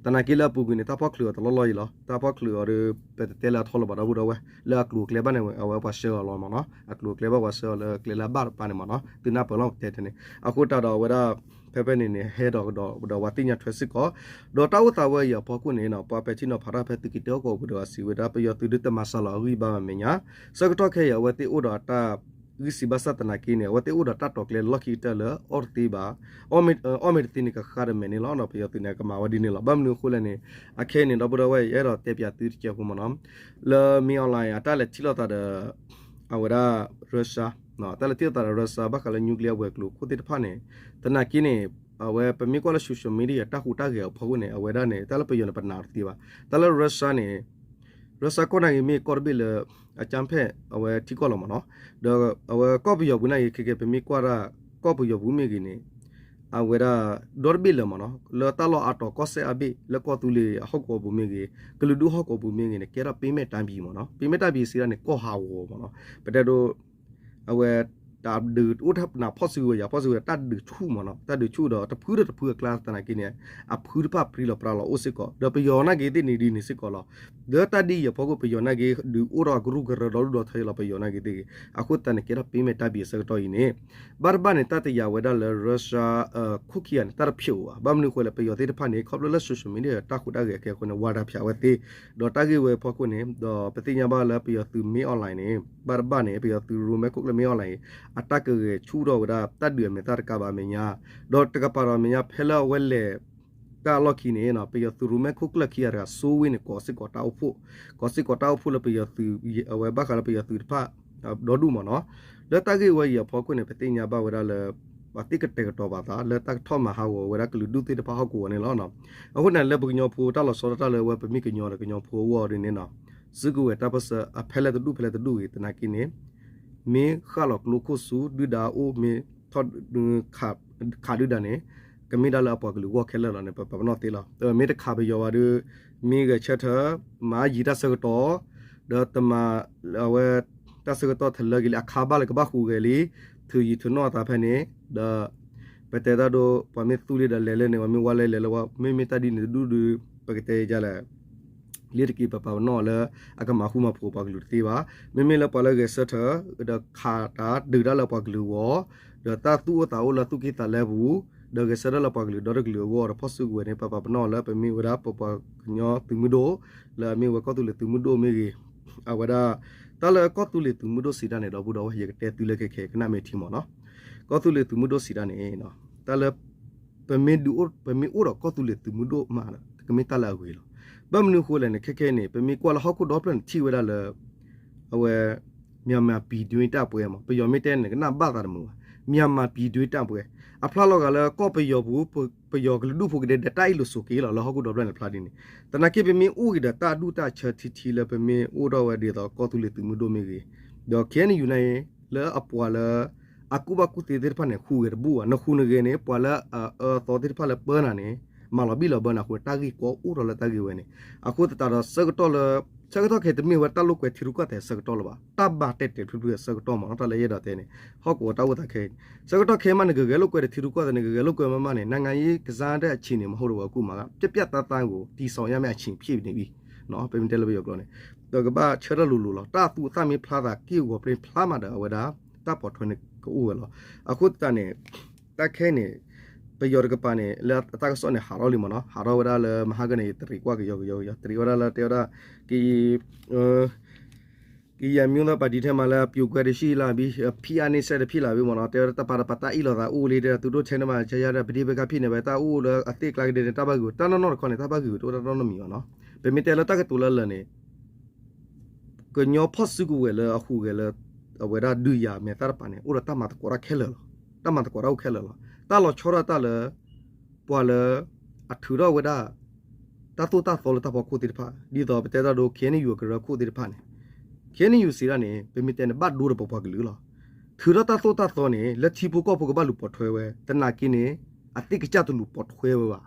သနာ်က့လၢအပူၤကွံာ်န့ၣ် တၢ်ဖီၣ်ချုးအီၤတလီၢ်လီၢ်အံၤလီၤ. တၢ်ဖီၣ်ချုးအီၤဒီး ပတတဲလၢအထီလၢၤဘၣ်ဒီပုၢ်ဒီဝဲၢ် လၢအကျိၤအကျဲဘၣ်န့ၣ် အဝဲပှၤဆှၢအီၤလီၤမ့ၢ်နီၤ အကျိၤအကျဲဘၣ်ပှၤဆှၢအီၤလၢကျဲလၢအဘၣ်တပၤန့ၣ်မ့ၢ်နီၤ သုနၢ်ပၢၢ်လီၤပတဲတဲန့ၣ် အဃိတၢ်ဒီးအဝဲဒၣ် ဖဲဖဲန့ၣ်န့ၣ် ဟဲဒီးကဒီးဒီးပှၤသ့ၣ်ညါထွဲစ့ၢ်ကီး ဒီးတၢ်အိၣ်သးဝဲအံၤအဖီခိၣ်န့ၣ် ပှၤပဲာ်ထံနီၤဖးတၢ်ဖဲသုးက့တၢဟီၣ်ကဝီၤပူၤဒီးအစံးဝဲဒၣ် ပယီၤသုးဒုးတမၤစှၤလီၤအဂံၢ်ဘါဘၣ်မဲာ်ညါ ဆၢကတီၢ်ခဲအံၤ အဝဲသ့ၣ်အိၣ်ဒီးအတၢ်ဂံၢ်စံးဘၣ်ဆၣ်သနာ်က့န့ၣ် အဝဲသ့ၣ်အိၣ်ဒီးတၢ်တိာ်ကျဲလီၢ်ခံကတၢၢ်လၢအီၣ်တသ့ဘၣ် အီၣ်မ့ၢ်တသ့န့ၣ်ကဃါဒီးမဲာ်န့ၣ်လီၤ. ပယီၤသုးန့ၣ် ကမၤဝဲဒ်န့ၣ်လီၤ. ဘၣ်မနုၤအဃိလဲၣ်န့ၣ် အခဲအံၤန့ၣ် ဒီပုၢ်ဒီဝဲၢ် ယအဲၣ်ဒိးတဲပၠးသုတစဲးဖိမ့ၢ်နီၤ လၢ မင်းအောင်လှိုင် အတၢ်လဲၤထံၣ်လိာ်သးဒီး အဝဲဒၣ် Russia တၢ်လဲၤထံၣ်လိာ်သးဒီး Russia ဘၣ်ဃးလၢ nuclear ဝဲၤကျိၤခိၣ်သ့ၣ်တဖၣ်န့ၣ် သနာ်က့န့ၣ် အဝဲပမ့ၢ်ကွၢ်လၢ social media တၢ်ဟူးတၢ်ဂဲၤအဖီခိၣ်န့ၣ် အဝဲဒၣ်န့ၣ် တၢ်လၢပယီၤန့ၣ် ပနာ်တသ့ဘၣ်. တၢ်လၢ Russia န့ၣ် Russia ကီၢ်နာ်က့မ့ၢ်ကီၢ်တဘ့ၣ်လၢ အကြမ်းဖက် အဝဲထံကီၢ်လီၤမ့ၢ်နီၤ ဒီးအဝဲကီၢ်ပယီၤပူၤနာ်က့ ခဲကဲ ပမ့ၢ်ကွၢ်ဒၣ် ကီၢ်ပယီၤပူၤမ့ၢ်ဂ့ၤန့ၣ် အဝဲဒၣ် ဒီတဘ့ၣ်လၢာ်မ့ၢ်နီၤ လၢတၢ်လီၢ်အါတီၤကီၢ်စဲၣ်အါဘ့ၣ် လၢကီၢ်သူလ့ၤအဟီၣ်ကဝီၤပူၤမ့ၢ်ဂ့ၤ ကလုာ်ဒူၣ်ဟီၣ်ကဝီၤပူၤမ့ၢ်ဂ့ၤန့ၣ် ကဲထီၣ် ပ့မဲာ်တၢ်ဘံၤ မ့ၢ်နီၤ ပ့မဲာ်တၢ်ဘံၤစံးဒၣ်န့ၣ် ကီၢ်ဟးဂီၤမ့ၢ်နီၤ ပတဲဒိ အဝဲ တၢ်ဒုးအိၣ်ထီၣ်ပနၢ်ဖီၣ်စုကဝဲၤယၤဖီၣ်စုကဝဲၤ တၢ်ဒုးဆူၣ်မ့ၢ်နီၤ တၢ်ဒုးဆူၣ်ဒီးတဖုဒီးတဖုအကျါသနာ်က့န့ၣ် အဖုတဖၣ်ပြံလီၤပြါလီၤအိၣ်စ့ၢ်ကီး ဒီးပယီၤနာ်က့သ့ၣ်န့ၣ်ဒ်န့ၣ်စ့ၢ်ကီးလီၤ. လၢတၢ်ဒ်အံၤအဖီခိၣ် ပယီၤနာ်က့ဒုးအိၣ်ထီၣ်အကရူၢ်ကရၢဒီဒူၣ်ဒီထၢလီၤ ပယီၤနာ်က့သ့ၣ်ဂ့ၤ အဃိသတးန့ၣ် ကဲထီၣ် ပ့မဲာ်တၢ်ဘံၤအဆၢကတီၢ်အံၤန့ၣ် ဘၣ်တဘၣ်န့ၣ် တၢ်တယာ်ဝဲဒၣ်လၢ Russia ခိၣ်ခံဂၤန့ၣ် တၢ်တဖျိးဘၣ် ဘၣ်မနုၤအဃိလဲၣ် ပယီၤသ့ၣ်တဖၣ်န့ၣ် ခီဖျိလၢ social media တၢ်ဟူးတၢ်ဂဲၤအကဲအဃိန့ၣ် ဝါဒဖြန့် အဝဲသ့ၣ် ဒီးတၢ်ဂ့ၢ်ဝဲအဖီခိၣ်န့ၣ် ဒီးပသ့ၣ်ညါဘၣ်လၢပယီၤသုး မင်းအောင်လှိုင် န့ၣ် ဘၣ်တဘၣ်န့ၣ် ပယီၤသုးရိမဲခိၣ်ကျၢၢ် မင်းအောင်လှိုင် အတၢ်ကဂဲၤဆူၣ်ထီၣ်ဝဲဒၣ်တၢ်ဒုးအမဲာ်သၣ်တကးဘၣ်အမဲာ်ညါ ဒီးတကပၤဒီးအမဲာ်ညါ ဖဲလၢအဝဲလဲၤတၢ်အလီၢ်ခံန့ၣ် ပယီၤသုးရိမဲခိၣ်ကျၢၢ်ခံဂၤတဂၤ စိဝ့ၢ်န့ၣ် ကိးစ့ၢ်ကီးတၢ်အိၣ်ဖှိၣ် ကိးစ့ၢ်ကီးတၢ်အိၣ်ဖှိၣ်လၢပယီၤသုး အဝဲဘၣ်ဃးလၢပယီၤသုးတဖၣ် ဒီဒူၣ်မ့ၢ်နီၤ လၢတၢ်ဂ့ၢ်ဝဲအံၤအဖီခိၣ်န့ၣ် ပသ့ၣ်ညါဘၣ်ဝဲဒၣ်လၢ ပှၤသ့ၣ်ကတဲာ်ကတီၤပာ်သးလၢတၢ်ကထီၣ်မၤဟးဂီၤဝဲဒၣ်ကလုာ်ဒူၣ်သ့ၣ်တဖၣ်ဟီၣ်ကဝီၤန့ၣ်လီၤ. အဃိန့ၣ် လၢပကညီဖိတၢ်လီၤဆီဒၣ်တၢ်လၢအဝဲပမ့ၢ်ကညီဒီးကညီဖိအဂီၢ်ဒ်န့ၣ်နီၤ, စုကဝဲၤတၢ်ပၢၢ်ဆၢအဖဲလဲၣ်တဒူၣ်ဖဲလဲၣ်တဒူၣ်ဂ့ၤ သနာ်က့န့ၣ် မ့ၢ်ဃၣ်လီၤကျိခိၣ်ဆူဒုၣ်ဒါအအိၣ် မ့ၢ်ထီၣ်ခးဒုၣ်ဒါန့ၣ် ကမ့ၢ်ဒၣ်လၢအပှၤကလုာ်အဂီၢ်ခဲလၢာ်လီၤန့ၣ် ပပာ်ပနီၣ်သ့လီၤ. မ့ၢ်တခးပယီၤဘၣ်ဒီး မ့ၢ်ဂဲၤဆၢထၢၣ် မၤယံၤတၢ်ဆၢကတီၢ် ဒီးတမၤ အဝဲ တၢ်ဆၢကတီၢ်ထလၢက့ၤလံ အခါဘၣ်လၢကဘၣ်ဟူးဂဲၤလံ ထုးယံၤထုးနီၣ်အသးဖဲန့ၣ် ဒီး ပတဲတၢ်ဒိ ပှၤမ့ၢ်သူလံဒီးလဲၤလၢန့ၣ် ပှၤမ့ၢ်ဝါလဲလဲၤလၢဝါ မ့မ့ၢ်တၢ်ဒ်န့ၣ်တဒူၣ်ဒီး ပကတဲယလဲၣ် လ့တက့ၤပပာ်ပနီၣ်လၢ အကမၤဃူမၤဖိးပှၤကလုာ်တသ့ဘၣ်. မ့မ့ၢ်လၢပှၤလၢဂဲၤဆၢထၢၣ် ဒီးခးတၢ်ဒုးတၢ်လၢပှၤကလုာ်အဂီၢ် ဒီးတၢ်သူၣ်အိၣ်သးအိၣ်လၢသူၣ်ကံၢ်သးလဲပူၤ ဒီးဂဲၤဆၢထၢၣ်လၢပှၤကလုာ်ဒီတကလုာ်အဂီၢ်ဒီးဖီၣ်စုကဝဲၤန့ၣ် ပပာ်ပနီၣ်လၢပမ့ၢ်ဝဲဒၣ်ပပှၤကညီသုးမုၢ်ဒိၣ် လၢအမ့ၢ်ဝဲကီၢ်သူလ့ၤသုးမုၢ်ဒိၣ်မ့ၢ်ဂ့ၤ အဝဲဒၣ် တၢ်လၢကီၢ်သူလ့ၤသုးမုၢ်ဒိၣ်စံးတၢ်န့ၣ် ဒီပုၢ်ဒီဝဲၢ် ယကတဲသုလၢခဲခဲကနၣ်မ့ၢ်ထံမ့ၢ်နီၤ ကီၢ်သူလ့ၤသုးမုၢ်ဒိၣ်စံးတၢ်န့ၣ် တၢ်လၢ ပမ့ၢ်ဒုးအိၣ် ပမ့ၢ်အိၣ်ဒီးကီၢ်သူလ့ၤသုးမုၢ်ဒိၣ်မးဒီး ကမ့ၢ်တၢ်လၢအဂ့ၤလီၤ. ဘၣ်မနုၤအဃိလဲၣ်န့ၣ် ခဲခဲအံၤန့ၣ် ပမ့ၢ်ကွၢ်လၢဟီၣ်ခိၣ်ဒီဖျၢၣ်န့ၣ် ထံၣ်ဝဲဒၣ်လၢ အဝဲ မြန်မာပြည်တွင်းတိုက်ပွဲမး ပယီၤမ့ၢ်တဲန့ၣ် ကနၣ်ဘၣ်သးတမုာ်ဘၣ် မြန်မာပြည်တွင်းတိုက်ပွဲ အဖျါလီၤဂာ်လၢကီၢ်ပယီၤပူၤ ပယီၤကလုာ်ဒူၣ်ဖိကဒဲဒဲးတၢ်အ့ၣ်လိာ်ဆိးက့လီၤ လၢဟီၣ်ခိၣ်ဒီဖျၢၣ်န့ၣ်ဖျါဒ်န့ၣ် သနာ်က့ပမ့ၢ်အိၣ်ဂ့ၤဒီးတၢ်ဒူၣ်တၢ်ဆၢထံထံလၢပမ့ၢ်အိၣ်ထီၣ်ဝဲဒ်သိးကီၢ်သူလ့ၤသုးမုၢ်ဒိၣ်မ့ၢ်ဂ့ၤ ဒီး KNU န့ၣ် လၢအပှၤလၢ အကူၣ်ဘၣ်ကူၣ်သ့သ့ၣ်တဖၣ်န့ၣ် ဟူးဂဲၤတဘူၣ်ဘၣ် နဟူးနဂဲၤန့ၣ် ပှၤလၢအအၢအသီသ့ၣ်တဖၣ်လၢပၢနၤန့ၣ် မၤလီၤဘံၣ်လီၤဘၢနၤအဃိန့ၣ် တၢ်ဂ့ၢ်ကီအိၣ်ထီၣ်လၢတၢ်ဂ့ၢ်ဝဲန့ၣ် အဃိသတးဒီးဆၢကတီၢ်လၢ ဆၢကတီၢ်ခဲအံၤတမ့ၢ်ဝဲတၢ်လိာ်ကွဲထံရူၢ်ကီၢ်သဲးဆၢကတီၢ်လၢၤဘၣ် တၢ်ဘၣ်တဲာ်တဲာ်ဖျုးဖျုးအဆၢကတီၢ်မ့ၢ်နီၤ တၢ်လၢယအဲၣ်ဒိးတဲန့ၣ် ဟီၣ်ကဝီၤတၢ်အိၣ်သးခဲအံၤ ဆၢကတီၢ်ခဲအံၤမးန့ၣ် ကဂဲၤလိာ်ကွဲဒီးထံရူၢ်ကီၢ်သဲးန့ၣ် ကဂဲၤလိာ်ကွဲမးမးန့ၣ် နိုင်ငံရေးကစားတဲ့အချိန်န့ၣ် မဟုတ်တော့ဘူး အခုမး ပျက်ပြတ်သားသားကို တည်ဆောက်ရမယ့်အချိန်ဖြစ်နေပြီ ပမ့ၢ်တဲလၢပယီၤကျိာ်န့ၣ် ဒီးကဘၣ်ဆၢထၢၣ်လိၤလိၤလီၤ တၢ်သူအသၣ်မ့ၢ်ဖျါသးက့ၢ်ဂီၤပျ့ဖျါမးဒီးအဝဲဒၣ် တၢ်ပိာ်ထွဲန့ၣ်ကအိၣ်ဝဲလီၤ အဃိသတးန့ၣ် တၢ်ခဲအံၤန့ၣ် ပယီၤတကပၤန့ၣ် လၢအတၢ်ကစီၣ်န့ၣ် ဟးထီၣ်လံမ့ၢ်နီၤ ဟးထီၣ်ဝဲဒၣ်လၢမဟါကန့ၣ် ယတရံးကွၢ်ကယီကယီကယီ တရံးဝဲဒၣ်လၢတဲဝဲဒၣ် က ကယဲၢ်မံသီပာ်တံၢ်ထဲမှာလည်း ပြိုကွဲတရှိလာပြီ ဖိအားနည်းဆဲးတဖြစ်လာပြီမ့ၢ်နီၤ တဲဝဲဒၣ်တပၤတပၤတၢ်အ့ၣ်လိာ်သးအိၣ်လံ တဲဝဲဒၣ် သူတို့ထဲမှာ ကျန်ရတဲ့ ပဋိပက္ခဖြစ်နေပဲ တၢ်အိၣ်လၢအသ့ၣ်ကျါကဒဲန့ၣ် တၢ်ဘၣ်ဂ့ၤ တၢ်နီၢ်နီၢ်တခီန့ၣ် တၢ်ဘၣ်ဂ့ၤတအိၣ်တၢ်နီတမံၤဘၣ်နီၤ ပမ့ၢ်တဲလၢတၢ်ကတိၤလၢလၢာ်န့ၣ် ကညီဖီၣ်စုကဝဲၤလၢအဟူးဂဲၤလၢ အဝဲဒၣ်ဒုးယၤမဲာ်သၣ်တပၤန့ၣ် အိၣ်ဒီးတၢ်မၤသကိးတၢ်ခဲလၢာ်လီၤ. တၢ်မၤသကိးတၢ်အိၣ်ခဲလၢာ်လီၤ. တၢ်လီၤဆီဒၣ်တၢ်လၢ ပှၤလၢ အထုးထီၣ်ဝဲဒၣ် တၢ်သိၣ်တၢ်သီလၢတၢ်ဖီခိၣ်သ့ၣ်တဖၣ် ဒ်သိးပတဲတၢ်ဒိ KNU ကရၢခိၣ်သ့ၣ်တဖၣ်န့ၣ် KNU စံးဒၣ်န့ၣ် ပမ့ၢ်တဲန့ၣ် ဘၣ်ဒိဒီးပပှၤကလုာ်လီၤ. ထုးထီၣ်တၢ်သိၣ်တၢ်သီန့ၣ် လၢထံဖိကီၢ်ဖိကဘၣ်လူၤပိာ်ထွဲဝဲ သနာ်က့န့ၣ် အသ့ၣ်ကစၢ်တလူၤပိာ်ထွဲဝဲဘၣ်.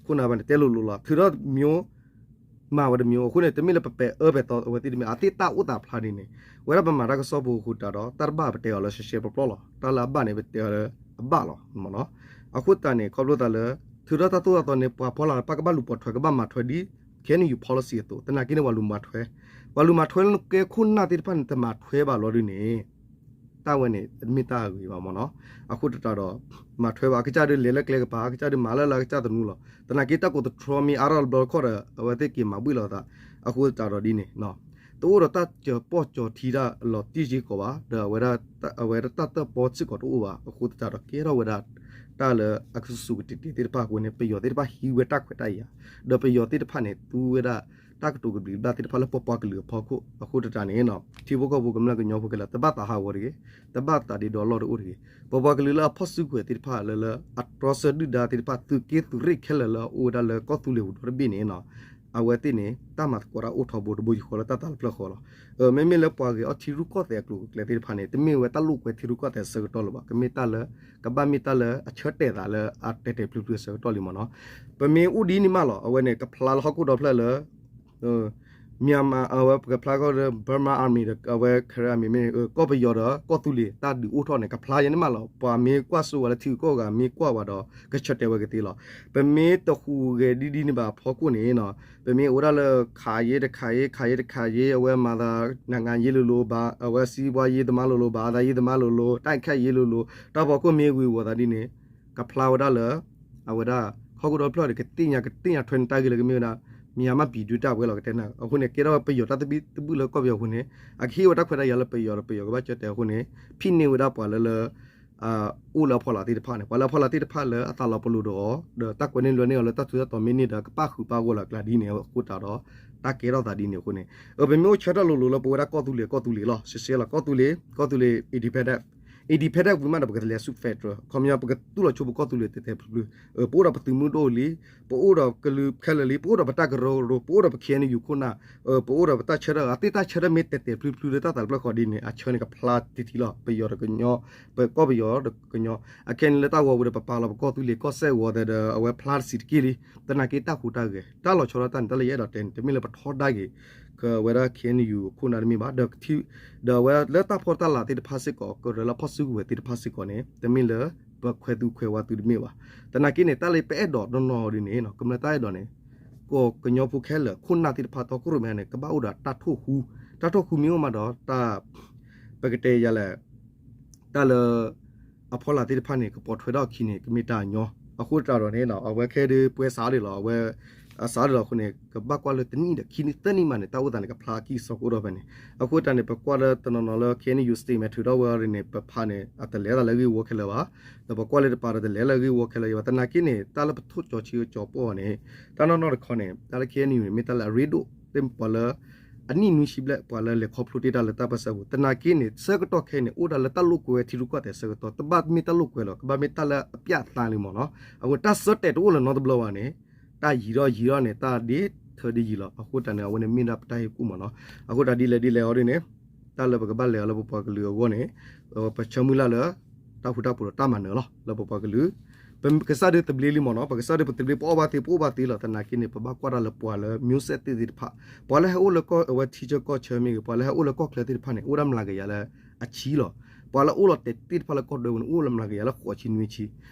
ခိၣ်နၢ်ဘၣ်န့ၣ် တဲလိၤလိၤလီၤ. ထုးထီၣ်တမျိုး မၤဝဲတမျိုး အဃိန့ၣ် တမ့ၢ်လၢပပဲာ်အၢပဲာ်သီအဝဲသ့ၣ်တမ့ၢ် အသ့ၣ်တၢ်အိၣ်သးဖျါဒ်န့ၣ် ဝဲဒၣ်ပမၤတၢ်ကစီၣ်ဖိအဃိတးဒီး တၢ်တဘၣ်ပတဲအီၤလၢရှဲရှဲပျီပျီလီၤ. တၢ်လၢအဘၣ်န့ၣ် ပတဲအီၤလၢအဘၣ်လီၤမ့ၢ်နီၤ. အဃိသတးန့ၣ် ခီဖျိသးလၢ ထုးထီၣ်တၢ်သိၣ်တၢ်သီန့ၣ် ပှၤဖီလာ်တဖၣ်ကဘၣ်လူၤပိာ်ထွဲ ကဘၣ်မၤထွဲဒ် KNU policy အသိး သနာ်က့န့ၣ် ပှၤလူၤမၤထွဲ ပှၤလူၤမၤထွဲလၢနကဲခိၣ်နၢ်သ့ၣ်တဖၣ်န့ၣ် တမၤထွဲဘၣ်လီၤဒ်န့ၣ် တၢ်ဝဲန့ၣ် တမ့ၢ်တၢ်အဂ့ၤဘၣ်မ့ၢ်နီၤ. အဃိသတးဒီး မၤထွဲဘၣ် အကစၢ်ဒုးလဲၤလၢကျဲကပၤ အကစၢ်ဒုးမၤလၢလၢအကစၢ်သနူလီၤ. သနာ်က့တၢ်ကိးသတြီမ့ၢ်အါထီၣ်တဘျီတခီၣ်ဒီး အဝဲသ့ၣ်က့ၤမၤဘှံးလိာ်သး အဃိသတးဒီးဒ်န့ၣ် တအိၣ်ဒီးတၢ်ကၠီၤပီၣ်ကၠီၤထံတၢ်လီၤတံၢ်က့ၤကီးဘၣ် ဒီးအဝဲဒၣ် အဝဲဒၣ်တၢ်တၢၣ်ပီၣ်စ့ၢ်ကီးတအိၣ်ဘၣ်. အဃိသတးဒီးကဲထီၣ်ဝဲဒၣ် တၢ်လၢအကစူၣ်ကတ့ၤတ့ၤသ့ၣ်တဖၣ်အဃိန့ၣ် ပယီၤသ့ၣ်တဖၣ်ဟံးဝဲတၢ်ခွဲးတၢ်ယာ် ဒီးပယီၤသ့ၣ်တဖၣ်န့ၣ် သူဝဲဒၣ် တၢ်ကတိၤကဘျံးကဘျၣ်သ့ၣ်တဖၣ်လၢပပှၤကလုာ်အဖီခိၣ် အဃိသတးန့ၣ် ထံဖိကီၢ်ဖိကမျၢၢ်ကညီဖိခဲလၢာ် တဘၣ်သးဟးဂီၤတဂ့ၤ, တဘၣ်သးဒ့ဒီလီၢ်တအိၣ်တဂ့ၤ. ပပှၤကလုာ်လၢအဖီၣ်စုကဝဲၤသ့ၣ်တဖၣ်လၢ လၢအတြီဆၢဒုၣ်ဒါသ့ၣ်တဖၣ် သုးက့သုးရ့ၣ်ခဲလၢာ်လၢအအိၣ်ဝဲဒၣ်လၢကီၢ်သူလ့ၤဟူးဒီတဘ့ၣ်န့ၣ် အဝဲသ့ၣ်န့ၣ် တၢ်မၤသကိးတၢ်အိၣ်ထီဘိတဘိယူၢ်ဃီလၢတၢ်သးတဖျၢၣ်ဃီလီၤ. မ့မ့ၢ်လၢပှၤဂဲၤအီၣ်ထံရူၢ်ကီၢ်သဲးအကျိၤအကျဲသ့ၣ်တဖၣ်န့ၣ် တမ့ၢ်ဝဲတၢ်လိာ်ကွဲထံရူၢ်ကီၢ်သဲးအဆၢကတီၢ်လၢၤဘၣ်. ကမ့ၢ်တၢ်လၢ ကဘၣ်မ့ၢ်တၢ်လၢအဆၢတဲာ်သးလၢအတဲာ်တဲာ်ဖျုးဖျုးအဆၢကတီၢ်လံမ့ၢ်နီၤ. ပမ့ၢ်အိၣ်ဒ်န့ၣ်မးလီၤ. အဝဲန့ၣ် ကဖျါလၢဟီၣ်ခိၣ်ဒီဖျၢၣ်လၢ Myanmar အဝဲပကဖျါကီၢ်ဒီး Burma Army ဒီး အဝဲ Karen Army မ့ၢ် ကီၢ်ပယီၤဒီးကီၢ်သူလ့ၤ တၢ်ဒုးအိၣ်ထီၣ်န့ၣ် ကဖျါယဲန့ၣ်မးလီၤ. ပှၤမ့ၢ်ကွၢ်စိဝဲလၢထံဂုၤကီၢ်ဂၤ မ့ၢ်ကွၢ်ဝဲဒီး ကဆၢတဲာ်ဝဲကသ့လီၤ. ပမ့ၢ်တဟူးဂဲၤဒ်ဒ်န့ၣ်ဘၣ်အဖီခိၣ်န့ၣ်နီၤ ပမ့ၢ်အိၣ်ဒၣ်လၢ ခးရေးတခးရေး ခးရေးတခးရေး အဝဲမၤသး နိုင်ငံရေးလိၤလိၤ ဘၣ် အဝဲ စီးပွားရေးသမားလိၤလိၤ ဘာသာရေးသမားလိၤလိၤ တိုက်ခိုက်ရေးလိၤလိၤ တၢ်ဖီခိၣ်မ့ၢ်ဝံၤဝီၤသးဒ်န့ၣ် ကဖျါဝဲဒၣ်လၢ အဝဲဒၣ် ဟီၣ်ခိၣ်ဒီဖျၢၣ်ဒီး ကသ့ၣ်ညါ ကသ့ၣ်ညါထွဲန့ၢ်တၢ်ဂ့ၢ်လၢကမ့ၢ်ဝဲဒၣ် မြန်မာ့ပြည်တွင်းတိုက်ပွဲလီၤ ကတဲနၤ. အဃိန့ၣ် ကဲထီၣ်ပယီၤတၢ်သဘံၣ်သဘုၣ်လၢကီၢ်ပယီၤအဃိန့ၣ် အကဟ့ၣ်ဝဲတၢ်ခွဲးတၢ်ယာ်လၢပယီၤဒီး ပယီၤကဘၣ်ကၢတဲာ်အဃိန့ၣ် ဖံးန့ၢ်ဝဲဒၣ်ပှၤလၢလၢ အိၣ်လၢအဖီလာ်သ့ၣ်တဖၣ်န့ၣ် ပှၤလၢအဖီလာ်သ့ၣ်တဖၣ်လၢအသးလီၤပလိာ်ဒီးအီၤ ဒီးတၢ်ကွဲန့ၢ်လွဲန့ၢ်အီၤလၢတၢ်ထူးတၢ်တီၤမ့ၢ်န့ၢ်ဒီး ကပၣ်ဃုာ်ပၣ်ဂီၢ်လၢအကျါဒ်န့ၣ်အဃိသတးဒီး တၢ်ကဲထီၣ်သးဒ်န့ၣ်အဃိန့ၣ် ပမ့ၢ်အိၣ်ဆၢထၢၣ်လိၤလိၤလၢပဝဲဒၣ်ကီၢ်သူလ့ၤ ကီၢ်သူလ့ၤလီၤ ရှဲရှဲလီၤ ကီၢ်သူလ့ၤ ကီၢ်သူလ့ၤ independent independent ဝံၤမးဒီး ပကလဲၤဆူ federal ခီပညီ ပကတူၢ်လိာ်ဆိပကီၢ်သူလ့ၤတဲာ်တဲာ်ဖျုးဖျုး, ပအိၣ်ဒီးပသုးမုၢ်ဒိၣ်လံ, ပအိၣ်ဒီးကလုာ်ခဲလၢာ်လံ, ပအိၣ်ဒီးပတၢ်ကရၢကရိ, ပအိၣ်ဒီးပ K N U ခိၣ်နၢ်, ပအိၣ်ဒီးပတၢ်ဆၢထၢၣ်, အသ့ၣ်တၢ်ဆၢထၢၣ်မ့ၢ်တဲာ်တဲာ်ဖျုးဖျုးလၢတၢ်သးတဖျၢၣ်ဃီဒ်န့ၣ် အဆၢန့ၣ်ကဖျါတံၢ်တံၢ်လီၤ. ပယီၤဒီးကညီ, ပကီၢ်ပယီၤဒီးကညီ, အခဲအံၤလၢတၢ်ဂီၤပူၤဒီး ပပာ်လီၤပကီၢ်သူလ့ၤကီၢ်စဲၣ်ဂီၤသဲးဒီး အဝဲဖျါတစံးတက့ၢ်လံ. သနာ်က့တၢ်ဟူးတၢ်ဂဲၤ တၢ်လီၤဆီဒၣ်တၢ်န့ၣ် တၢ်လၢယအဲၣ်ဒိးတဲန့ၣ် တမ့ၢ်လၢပထီဒါက့ၤ ကဝဲဒၣ် K N U ခိၣ်နၢ်တမ့ၢ်ဘၣ်, ဒီး ဒီးအဝဲလၢတၢ်ဖီၣ်တၢ်လၤသ့ၣ်တဖၣ်စ့ၢ်ကီး ကရၢလၢဖီၣ်စုကဝဲၤသ့ၣ်တဖၣ်စ့ၢ်ကီးန့ၣ် တမ့ၢ်လၢ ပခွဲးသူခွဲးဝါသူတမ့ၢ်ဘၣ်. သနာ်က့န့ၣ် တၢ်လၢပအဲၣ်ဒိးနီၢ်နီၢ်ဒ်န့ၣ် ကမျၢၢ်တၢ်အဲၣ်ဒိးန့ၣ် ကီၢ်ကညီဖိခဲလၢာ် ခိၣ်နၢ်သ့ၣ်တဖၣ်တီခိၣ်ရိၣ်မဲန့ၣ် ကဘၣ်အိၣ်ဒီးတၢ်ထိၣ်ဃူ, တၢ်ထိၣ်ဃူမ့ၢ်အိၣ်မးဒီး တၢ် ပကတဲယၤလဲၣ် တၢ်လၢ အဖီလာ်သ့ၣ်တဖၣ်န့ၣ် ကပိာ်ထွဲထီၣ်အခံန့ၣ် ကမ့ၢ်တၢ်ညီ. အဃိတၢ်ဒီးန့ၣ် အဝဲခဲဒုးပှဲၤစးဒံးလီၤ, အဝဲ အစးဒံးလီၤအဃိန့ၣ် ကဘၣ်ကွၢ်လၢတနံၣ်ဒီးခံနံၣ်သၢနံၣ်မးန့ၣ် တၢ်အိၣ်သးန့ၣ် ကဖျါအကံၢ်အစီကအိၣ်ထီၣ်ဖဲန့ၣ်. အဃိတၢ်န့ၣ် ပကွၢ်လၢတနီၤနီၤလၢ K N U statement ထုးထီၣ်ဝဲအီၤဒ်န့ၣ် ပဖးန့ၣ် အတလဲၤသးလၢအဂ့ၢ်ဝီခဲလၢာ်ဘၣ်, ဒီးပကွၢ်လၢတပၤဒီးတလဲၤလၢအဂ့ၢ်ဝီခဲလၢာ်ဘၣ်. သနာ်က့န့ၣ် တၢ်လၢပထိၣ်ကၠီၤဆံးကၠီၤပီၢ်န့ၣ် တၢ်နီၢ်နီၢ်တခီန့ၣ် တၢ်လၢ K N U န့ၣ် မ့ၢ်တၢ်လၢအရ့ဒိၣ် သ့ၣ်ပှၤလၢ အနံၣ်နွံဆံဘျဲၣ် ပှၤလၢလဲၤခီဖျိတ့ၢ်တၢ်လၢတၢ်ပၢၢ်ဆၢပူၤ. သနာ်က့န့ၣ် ဆၢကတီၢ်ခဲအံၤန့ၣ် အိၣ်ဒၣ်လၢတၢ်လိာ်ကွဲဝဲထံရူၢ်ကီၢ်သဲးဆၢကတီၢ်, တဘၣ်မ့ၢ်တၢ်လိာ်ကွဲလီၤ, ကဘၣ်မ့ၢ်တၢ်လၢအပျဲၢ်အသါလံမ့ၢ်နီၤ. အဃိတၢ်ဆၢတဲာ်တအိၣ်လၢၤနီတဘျီဘၣ်န့ၣ် တၢ်ယံၤထီၣ်ယံၤထီၣ်န့ၣ် တၢ်ဒ်ထၢဒ်ယံၤလီၤ. အဃိတၢ်န့ၣ် အဝဲန့ၣ်မ့ၢ်ဒၣ်ပတၢ်ဟ့ၣ်ကူၣ်မ့ၢ်နီၤ. အဃိတၢ်ဒ်လဲၣ်ဒ်လဲၣ်အီၤဒ်န့ၣ် တၢ်လၢပကဘၣ်လဲၤအီၤလၢပပှၤကလုာ်အဂီၢ်န့ၣ် ပဆၢမုၢ်လၢ်လၢ တၢ်ဃူတၢ်ဖိးဒီးတၢ်မၤနၢၤလီၤ လၢပပှၤကလုာ် ပကစၢ်ဒုးသဘျ့လံမ့ၢ်နီၤ, ပကစၢ်ဒုးပသဘျ့ ပအီၣ်ဘၣ်သ့ ပအိၣ်ဘၣ်သ့လီၤ. သနာ်က့န့ၣ် ပဘၣ်ကွၢ်တၢ်လၢပှၤလၢ မျိုးဆက်သစ် သ့ၣ်တဖၣ်, ပှၤလၢဟဲအိၣ်လၢကီၢ် အဝဲထံဆၢကီၢ်ဆၢမ့ၢ်ဂ့ၤ, ပှၤလၢဟဲအိၣ်လၢကီၢ်ချၢသ့ၣ်တဖၣ်န့ၣ် အိၣ်ဒၣ်မျးကယၤလၢအဆံလီၤ. ပှၤလၢအိၣ်လီၤတဲာ်သ့ၣ်တဖၣ်လၢကီၢ်ဒွဲပူၤန့ၣ် အိၣ်လၢမျးကယၤလၢဃိးဆံနွံဆံ,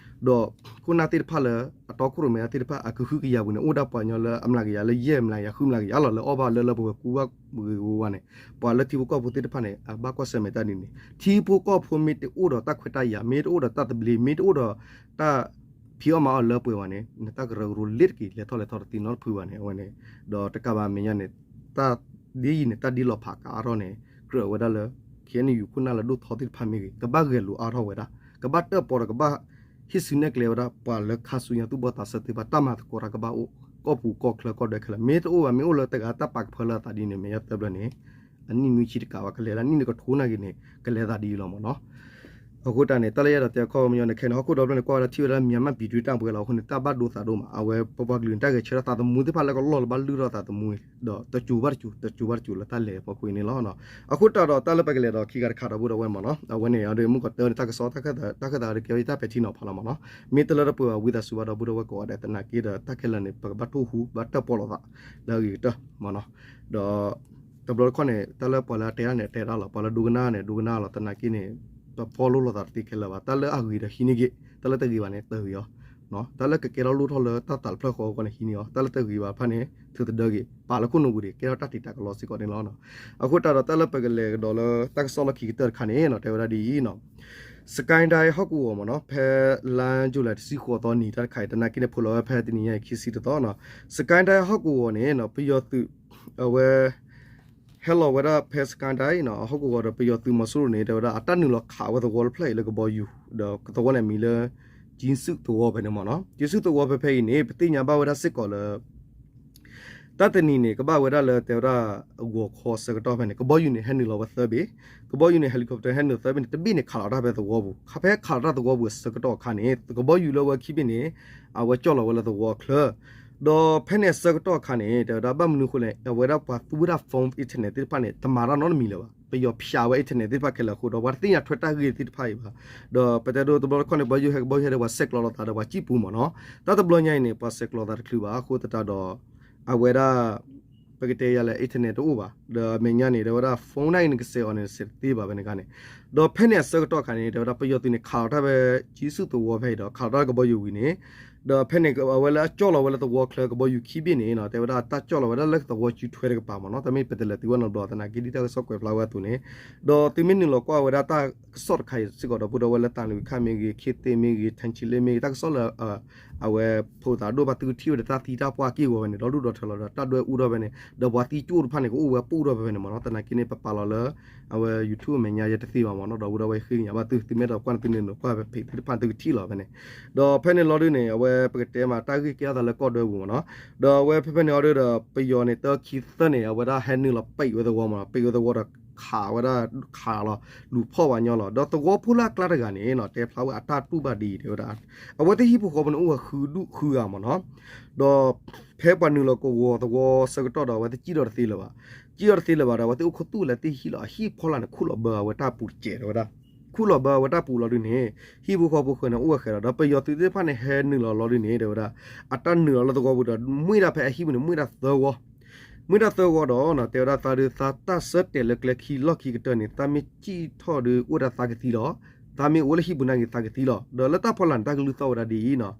ဒီးခိၣ်နၢ်သ့ၣ်တဖၣ်လၢ အတီခိၣ်ရိၣ်မဲသ့ၣ်တဖၣ် အကဟုကယာ်ပူၤန့ၣ် အိၣ်ဒၣ်ပှၤကညီလၢအမျးကယၤလၢယဲၢ်မျးကယၤ ဃုမျးကယၤလီၤ. လၢအီၣ်ဘၣ်လၢလၢပှဲၤပှဲၤ ကူဘၣ်ဂ့ၤဂ့ၤဝါဝါန့ၣ် ပှၤလၢထံဖိကီၢ်ဖိသ့ၣ်တဖၣ်န့ၣ် အဘၣ်ကွၢ်ဆၢၣ်မဲာ်တၢ်ဒ်န့ၣ် ထံဖိကီၢ်ဖိမ့ၢ်တအိၣ်ဒီးတၢ်ခွဲးတၢ်ယာ်, မ့ၢ်တအိၣ်ဒီးတၢ်သဘျ့, မ့ၢ်တအိၣ်ဒီးတၢ်ဖံးအီၣ်မၤအီၣ်လၢပှဲၤဝဲန့ၣ် နတၢ်ကရၢကရိလ့ၤတက့ၤ လဲၤထီၣ်လဲၤထီတသ့နီတဖုဘၣ်န့ၣ် အဝဲန့ၣ်, ဒီးတကးဘၣ်မဲာ်ညါန့ၣ် တၢ်ဒ်အံၤန့ၣ် တၢ်ဒ်လီၤဖးကအါထီၣ်န့ၣ် ကြၢးဝဲဒၣ်လၢ K N U ခိၣ်နၢ်လၢဒိၣ်ထီသ့ၣ်တဖၣ်မ့ၢ်ဂ့ၤ ကဘၣ်ဂဲၤလိာ်အါထီၣ်ဝဲဒၣ်, ကဘၣ်တၢၣ်ပီဒီးကဘၣ် ဟံးစုနဲၣ်ကျဲဝဲဒၣ် ပှၤလၢခါဆူညါသူၣ်ဘီၣ်သးစၢ်သ့ၣ်တဖၣ် တၢ်မၤသကိးတၢ်ကဘၣ်အိၣ် ကီၢ်ပူၤကီၢ်ချၢကီၢ်ဒွဲခဲလၢာ်, မ့ၢ်တအိၣ်ဘၣ် မ့ၢ်အိၣ်လၢတဂၤတၢ်ပာ်ကဖၢလၢအသးဒ်န့ၣ် မဲာ်ညါသၢဖျၢၣ်န့ၣ် အနံၣ်နွံဆံတကးဘၣ် ကလဲၤလၢနံၣ်နကထိနာ်က့ၤန့ၣ် ကလဲၤသးဒ်အံၤလီၤမ့ၢ်နီၤ. အဃိတၢ်န့ၣ် တၢ်လၢယအဲၣ်ဒိးတဲအခီပညီန့ၣ် ခဲအံၤန့ၣ် ဟီၣ်ခိၣ်ဒီဖျၢၣ်န့ၣ် ကွၢ်ဝဲဒၣ်ထံၣ်ဝဲဒၣ် မြန်မာ့ပြည်တွင်းစစ် တၢ်ပှဲၤလီၤ. အဃိန့ၣ် တၢ်ဘၣ်ဒိသးဒိၣ်မး အဝဲပပှၤကလုာ်န့ၣ် တၢ်ဂဲၤဆၢထၢၣ်သးသမူသ့ၣ်တဖၣ်လၢကလီၢ်လၢဘၣ်လုၢ်ထီၣ်သးသမူ ဒီးတစိၤဘၣ်တစိၤ တစိၤဘၣ်တစိၤလၢတၢ်လဲၤဖီခိၣ်အံၤန့ၣ်လီၤ. အဃိတၢ်ဒီးတၢ်လၢပကလဲၤဒီးခံဂၤတခါဒီပုၢ်ဒီဝဲၢ်မ့ၢ်နီၤ အဝဲန့ၣ်အဒိ မုၢ်ကီၢ်တၢန့ၣ် တၢ်ကစီၣ်တၢ်ခၢၣ်သး တၢ်ခၢၣ်သးဒီးကဲဝဲတၢ်ပဲာ်ထံနီၤဖးလီၤမ့ၢ်နီၤ. မ့ၢ်တလၢတပှဲၤဘၣ်ဝံသးစူၤဘၣ်ဒီပုၢ်ဒီဝဲၢ်ကိးဂၤဒဲး သနာ်က့ဒီး တၢ်ခဲလၢာ်န့ၣ် ပကဘၣ်ထိၣ်ဟူ ဘၣ်တၢၣ်ပီၣ်လိာ်သး လၢအဂ့ၤကတၢၢ်မ့ၢ်နီၤ. ဒီး တဘျီတခီၣ်န့ၣ် တၢ်လၢပှၤလၢအတဲတၢ်န့ၣ် အတဲတၢ်လီၤ, ပှၤလၢဒိကနၣ်န့ၣ် ဒိကနၣ်လီၤ. သနာ်က့န့ၣ် ပ follow လိာ်သးတသ့ခဲလၢာ်ဘၣ်. တၢ်လၢအဂ့ၤဒီးဟံးန့ၢ်က့ၤ, တၢ်လၢတဂ့ၤဘၣ်န့ၣ် တဂ့ၤအီၤ, တၢ်လၢကကဲထီၣ်လိၣ်ထီၣ်လၢတၢ်သးတဖျၢၣ်ဃီအဂီၢ်န့ၣ် ဟံးန့ၢ်အီၤ, တၢ်လၢတဂ့ၤဘၣ်တဖၣ်န့ၣ် ထုးတဒၢက့ၤ ပာ်လၢခိၣ်နူာ်ပူၤဒံး ကဲထီၣ်တၢ်တံာ်တာ်ကလီစ့ၢ်ကီးန့ၣ်လီၤ. အဃိတၢ်ဒီးတၢ်လၢပကလဲၤကဒီးလၢတၢ်ကစီၣ်လီၢ်ခံကတၢၢ်တခါန့ၣ် တဲဝဲဒၣ်ဒ်အံၤနီၤ. စကဲဒဲဟီၣ်ကဝီၤမ့ၢ်နီၤ ဖဲလါယူၤလံတဆံဃိးသီနံၤတၢ်တခါအံၤ သနာ်က့န့ၣ် ဖိးလီၤဝဲဖဲတနံၤညါအံၤ ခံဆံတသီနီၤ. စကဲဒဲဟီၣ်ကဝီၤန့ၣ် ပယီၤသုး အဝဲ ဟဲလီၤဝဲဒၣ်ဖဲစကဲဒဲနီၤ ဟီၣ်ကဝီၤဒီး ပယီၤသုးမီၤစိရိၤန့ၣ် တဲဝဲဒၣ်အတၢ်နုာ်လီၤခးဝဲသဝီတဖျၢၣ်အံၤလၢကဘီယူၤ ဒီးသဝီန့ၣ်အမံၤလၢ ကၠံစုၣ်သဝီဖဲန့ၣ်မ့ၢ်နီၤ. ကၠံစုၣ်သဝီဖဲဖဲအံၤန့ၣ် ပသ့ၣ်ညါဘၣ်ဝဲဒၣ်စ့ၢ်ကီးလၢ တၢ်တနံၤန့ၣ် ကဘၣ်ဝဲဒၣ်လၢတဲဝဲဒၣ် ဂီၤခီဆၢကတီၢ်ဖဲန့ၣ် ကဘီယူၤန့ၣ် ဟဲနုာ်လီၤဝဲသၢဘ့ၣ်, ကဘီယူၤန့ၣ် helicopter ဟဲနုာ်သၢဘ့ၣ်န့ၣ် တဘ့ၣ်န့ၣ်ခးလီၤတၢ်ဖဲသဝီပူၤ, ဖဲခးလီၤတၢ်သဝီပူၤအဆၢကတီၢ်အခါန့ၣ် ကဘီယူၤလၢဝဲခံဘ့ၣ်န့ၣ် အဝဲကၠီၣ်လီၤဝဲလၢသဝီအချၢ ဒီးဖဲန့ၣ်အဆၢကတီၢ်အခါန့ၣ် တဲဝဲဒၣ်ဘၣ်မနုၤအဃိလဲၣ် အဝဲဒၣ်ပှၤသူဝဲဒၣ် phone internet သ့ၣ်တဖၣ်န့ၣ် တမၤတၢ်နီတမံၤလၢၤဘၣ်. ပယီၤဖျးဝဲ internet သ့ၣ်တဖၣ်ခဲလၢာ်အဃိဒီး ပှၤတသ့ၣ်ညါထွဲတၢ်ဂ့ၢ်သ့ၣ်တဖၣ်အံၤဘၣ်. ဒီးပတဲဒိတဘျီတခီၣ်န့ၣ် ဘီယူၤဟဲ ကဘီယူၤဟဲဒီးပှၤဆဲးကျိးလိာ်သးဒီးပှၤစံၣ်ပူၤမ့ၢ်နီၤ. တၢ်တဘျီညါအံၤန့ၣ် ပှၤဆဲးကျိးသးတချုးဘၣ်အဃိသတးဒီး အဝဲဒၣ် ပကတဲယၤလဲၣ် internet တအိၣ်ဘၣ်. ဒီးအမဲာ်ညါန့ၣ် တဲဝဲဒၣ် phone န့ၣ်အံၤန့ၣ် ကစဲးအီၤန့ၣ် စဲးတသ့ဘၣ်ဖဲန့ၣ်အခါန့ၣ်. ဒီးဖဲန့ၣ်အဆၢကတီၢ်အခါန့ၣ် တဲဝဲဒၣ်ပယီၤသုးန့ၣ် ခးလီၤတၢ်ဖဲ ကၠံစုၣ်သဝီဖဲအံၤဒီး ခးလီၤတၢ်ကဘီယူၤဝံၤန့ၣ် ဒီးဖဲန့ၣ် အဝဲလၢအကၠီၣ်လီၤဝဲလၢသဝီချၢကဘီယူၤခံဘ့ၣ်န့ၣ်နီၤ တဲဝဲဒၣ်တၢ်ကၠီၣ်လီၤဝဲဒၣ်လၢသဝီစုထွဲတကပၤမ့ၢ်နီၤ. တမ့ၢ်ပတလဲၤတုၤဝဲနီတဘျီ သနာ်က့ဒ်တၢ်ကစီၣ်ကွဲးဖျါဝဲအသိးန့ၣ် ဒီးသုမ့ၢ်နုာ်လီၤကွၢ်ဝဲဒၣ်တၢ်ကစီၣ်တခါအံၤစ့ၢ်ကီးဒီပုၢ်ဒီဝဲၢ်လၢသံလွံၢ်ခါမ့ၢ်ဂ့ၤ ခ့သ့မ့ၢ်ဂ့ၤ ထၣ်ဆံလ့မ့ၢ်ဂ့ၤ တၢ်ကစီၣ်လၢ အဝဲဖိသးဒိၣ်ဘၣ်သုကထံၣ်ဝဲဒီးတၢ်သံတၢ်ပှၢ်က့ၢ်ဂီၤဝဲန့ၣ် ဒီဒူၣ်ဒီထၢလီၤဒီးတၢ်ဒွဲၣ်အူထီၣ်ဖဲန့ၣ် ဒီးပှၤသံကၠိၣ်တဖၣ်န့ၣ် ကအိၣ်ဝဲပူၣ်ထီၣ်ဖဲဖဲန့ၣ်မ့ၢ်နီၤ. သနာ်က့န့ၣ် ပပာ်လီၤလၢ အဝဲ YouTube အမဲာ်ညါယဲတသ့ဘၣ်မ့ၢ်နီၤ ဒီပုၢ်ဒီဝဲၢ်ဃ့ကညးဘၣ်သု သုမ့ၢ်အဲၣ်ဒိးကွၢ်န့ၣ် သုနုာ်လီၤကွၢ်ဖဲ page သ့ၣ်တဖၣ်န့ၣ် သုကထံၣ်လီၤဖဲန့ၣ်. ဒီးဖဲန့ၣ်လီၤဒုးန့ၣ် အဝဲပကတဲမးတၢ်ဂ့ၢ်ကဲထီၣ်သးလၢကီၢ်ဒွဲပူၤမ့ၢ်နီၤ. ဒီးအဝဲဖဲဖဲန့ၣ်အီၤဒုးဒီး ပယီၤန့ၣ် တၢခံသၢန့ၣ် အဝဲဒၣ်ဟဲနုာ်လီၤပံးဝဲသဝီမ့ၢ်နီၤ ပံးဝဲသဝီဒီး ခးဝဲဒၣ်ခးလီၤ လူၤဖီၣ်ဝဲညီလီၤ. ဒီးသဝီဖိလၢအကျါတဂၤန့ၣ်နီၤ တဲဖျါဝဲအတၢ်တူၢ်ဘၣ်ဒ်အံၤ တဲဝဲဒၣ် အဝဲသ့ၣ်ဟံၣ်ဖိဃီဖိန့ၣ် အိၣ်ဝဲဃုဒူၣ်ဃုဂၤမ့ၢ်နီၤ. ဒီးဖဲပှၤနုာ်လီၤကဝီၤသဝီဆၢကတီၢ်ဒီး အဝဲသ့ၣ်စံၣ်ထီၣ်တသ့လၢၤဘၣ်. စံၣ်ထီၣ်တသ့လၢၤဘၣ်ဒီး အဝဲသ့ၣ်အိၣ်ခူသူၣ်လၢသ့ၣ်ဟံၣ်လီၤ. အဟံၣ်ဖီလာ်န့ၣ် ခူၣ်လီၤဘၢအဝဲတၢ်ပူၤတစဲး တဲဝဲဒၣ်. ခူၣ်လီၤဘၢအဝဲတၢ်ပူၤလီၤဒုန့ၣ် ဟံၣ်ဖိဃီဖိဃၢၤန့ၣ် အိၣ်ဝဲဃဲၤလီၤ. ဒီးပယီၤသုးသ့ၣ်တဖၣ်န့ၣ် ဟဲနုာ်လီၤလီၤဒုန့ၣ် တဲဝဲဒၣ် အတၢ်နုာ်လီၤလၢသဝီပူၤဒီး မွံၢ်ဒၣ်ဖဲအဟံၣ်ပူၤန့ၣ် မွံၢ်ဒၣ်သၢဂီၤ မွံၢ်ဒၣ်သၢဂီၤဒီးနီၤ တဲဝဲဒၣ် သးဒုးသးတၢ်ဆၢတဲာ် လၢကျဲခံလီၢ်ခံကတၢၢ်န့ၣ် သးမ့ၢ်စံၣ်ထီၣ်ဒီး အိၣ်ဝဲဒၣ်သးကသံလီၤ. သးမ့ၢ်အိၣ်လၢဟံၣ်ပူၤနာ်က့ၤ သးကသံလီၤ. ဒီးလၢတၢ်ဖီလာ်န့ၣ် တၢ်ကလုၢ်သီၣ်ဝဲဒၣ်ဒ်အံၤနီၤ.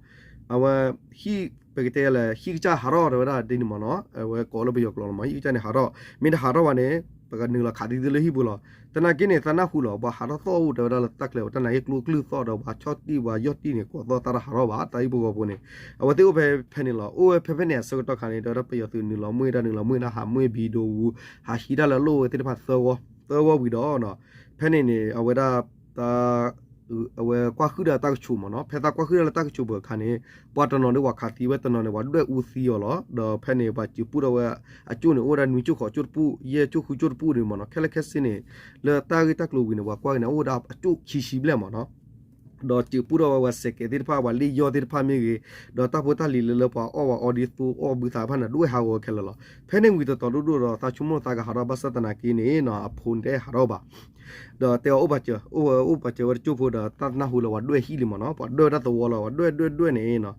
အဝဲ ဟံၣ် ပကတဲလၢ ဟံၣ်ကစၢ်ဟးထီၣ် တဲဝဲဒၣ်ဒ်န့ၣ်မ့ၢ်နီၤ. အဝဲကိးလၢပယီၤကျိာ်လီၤမ့ၢ် ဟံၣ်ကစၢ်န့ၣ်ဟးထီၣ်. မ့ၢ်တဟးထီၣ်ဘၣ်န့ၣ် ပကနုာ်လီၤခးသံသ့လၢဟံၣ်ပူၤလီၤ. သနာ်က့န့ၣ် သးနၢ်ဟူလီၤ ပှၤဟးထီၣ်သီၣ်အိၣ် တဲဝဲဒၣ်လၢတၢ်ကျဲၤ တၢ်နာ်က့ၤကျိကလုၢ်သီၣ်ဒီး ပှၤဆီၣ်တံၢ်ပှၤယီၢ်တံၢ်န့ၣ် ကိးသီၣ်တၢ်တဟးထီၣ်ဘၣ် တၢ်ဟံၣ်ဖိဃီဖိန့ၣ် အဝဲသ့ၣ်အိၣ်ဖဲဖဲန့ၣ်လီၤ. အိၣ်ဝဲဖဲဖဲန့ၣ်အဆၢကတီၢ်ခါန့ၣ် တဲဝဲဒၣ်ပယီၤသုးနုာ်လီၤမွံၢ်တၢ် နုာ်လီၤမွံၢ်တၢ် ဟးမွံၢ်ဘံၤဒိဝူ ဟးဟံးတၢ်လၢအလိၣ်ဝဲသ့ၣ်တဖၣ်သၢဂီၤ သၢဂီၤဝံၤဒီး ဖဲန့ၣ်န့ၣ် အဝဲဒၣ် အဝဲကွၢ်ဃုာ်ဒီးတၢ်ကဆိးမ့ၢ်နီၤ. ဖဲသးကွၢ်ဃုာ်ဒီးလၢတၢ်ကဆိးပူၤအခါန့ၣ် ပှၤတနီၤန့ၣ် ပှၤခးသံဝဲ တနီၤန့ၣ် ပှၤဒွဲၣ်အူသံအီၤလီၤ. ဒီးဖဲန့ၣ် ပှၤစၢၤပူၣ်ထီၣ်ဝဲအကၠိၣ်န့ၣ် အိၣ်ဝဲဒၣ်နွံကၠိၣ်ဃိးကၠိၣ်တပူၣ် ယဲၢ်ကၠိၣ်ဃုကၠိၣ်တပူၣ်န့ၣ်မ့ၢ်နီၤ. ခဲလၢာ်ခဲဆ့န့ၣ် လၢတၢ်ဂ့ၢ်တၢ်ကျိၤဝံၤန့ၣ် ပှၤကွၢ်က့ၤန့ၣ် အိၣ်ဝဲဒၣ်အကၠိၣ်ခံဆံဘျဲၣ်မ့ၢ်နီၤ. ဒီးစၢၤပူၣ်ထီၣ်ဝဲ ပှၤစဲးကဲးသ့ၣ်တဖၣ် ပှၤလ့ၣ်ယီၢ်သ့ၣ်တဖၣ်မ့ၢ်ဂ့ၤ, ဒီးတၢ်ဖိတၢ်လံၤလၢလၢပှၤအီၣ်ဝဲအီဒ်သိအီၣ်ဘုသးတဖၣ်န့ၣ် ဒွဲၣ်ဟးဂီၤခဲလၢာ်လီၤ. ဖဲန့ၣ်ဝံၤတတီၤဒိၣ်ဒိၣ်ဒီး သးဆိကမိၣ်သးကဟးထီၣ် ဘၣ်ဆၣ်သနာ်က့န့ၣ်နီၤ အဖိန့ၣ်တဟးထီၣ်ဘၣ်. ဒီးတဲအီၤအိၣ်ပာ်စၢၤ, အိၣ်ဝဲအိၣ်ပာ်စၢၤဝဲတကၠိၢ်ဖိဒီး တၢ်နၢ်ဟူလၢပှၤဒွဲၣ်ဟံၣ်လံမ့ၢ်နီၤ, ပှၤဒွဲၣ်ဝဲတၢ်သဝီလီၤ, ပှၤဒွဲၣ်ဒွဲၣ်ဒွဲၣ်န့ၣ်နီၤ,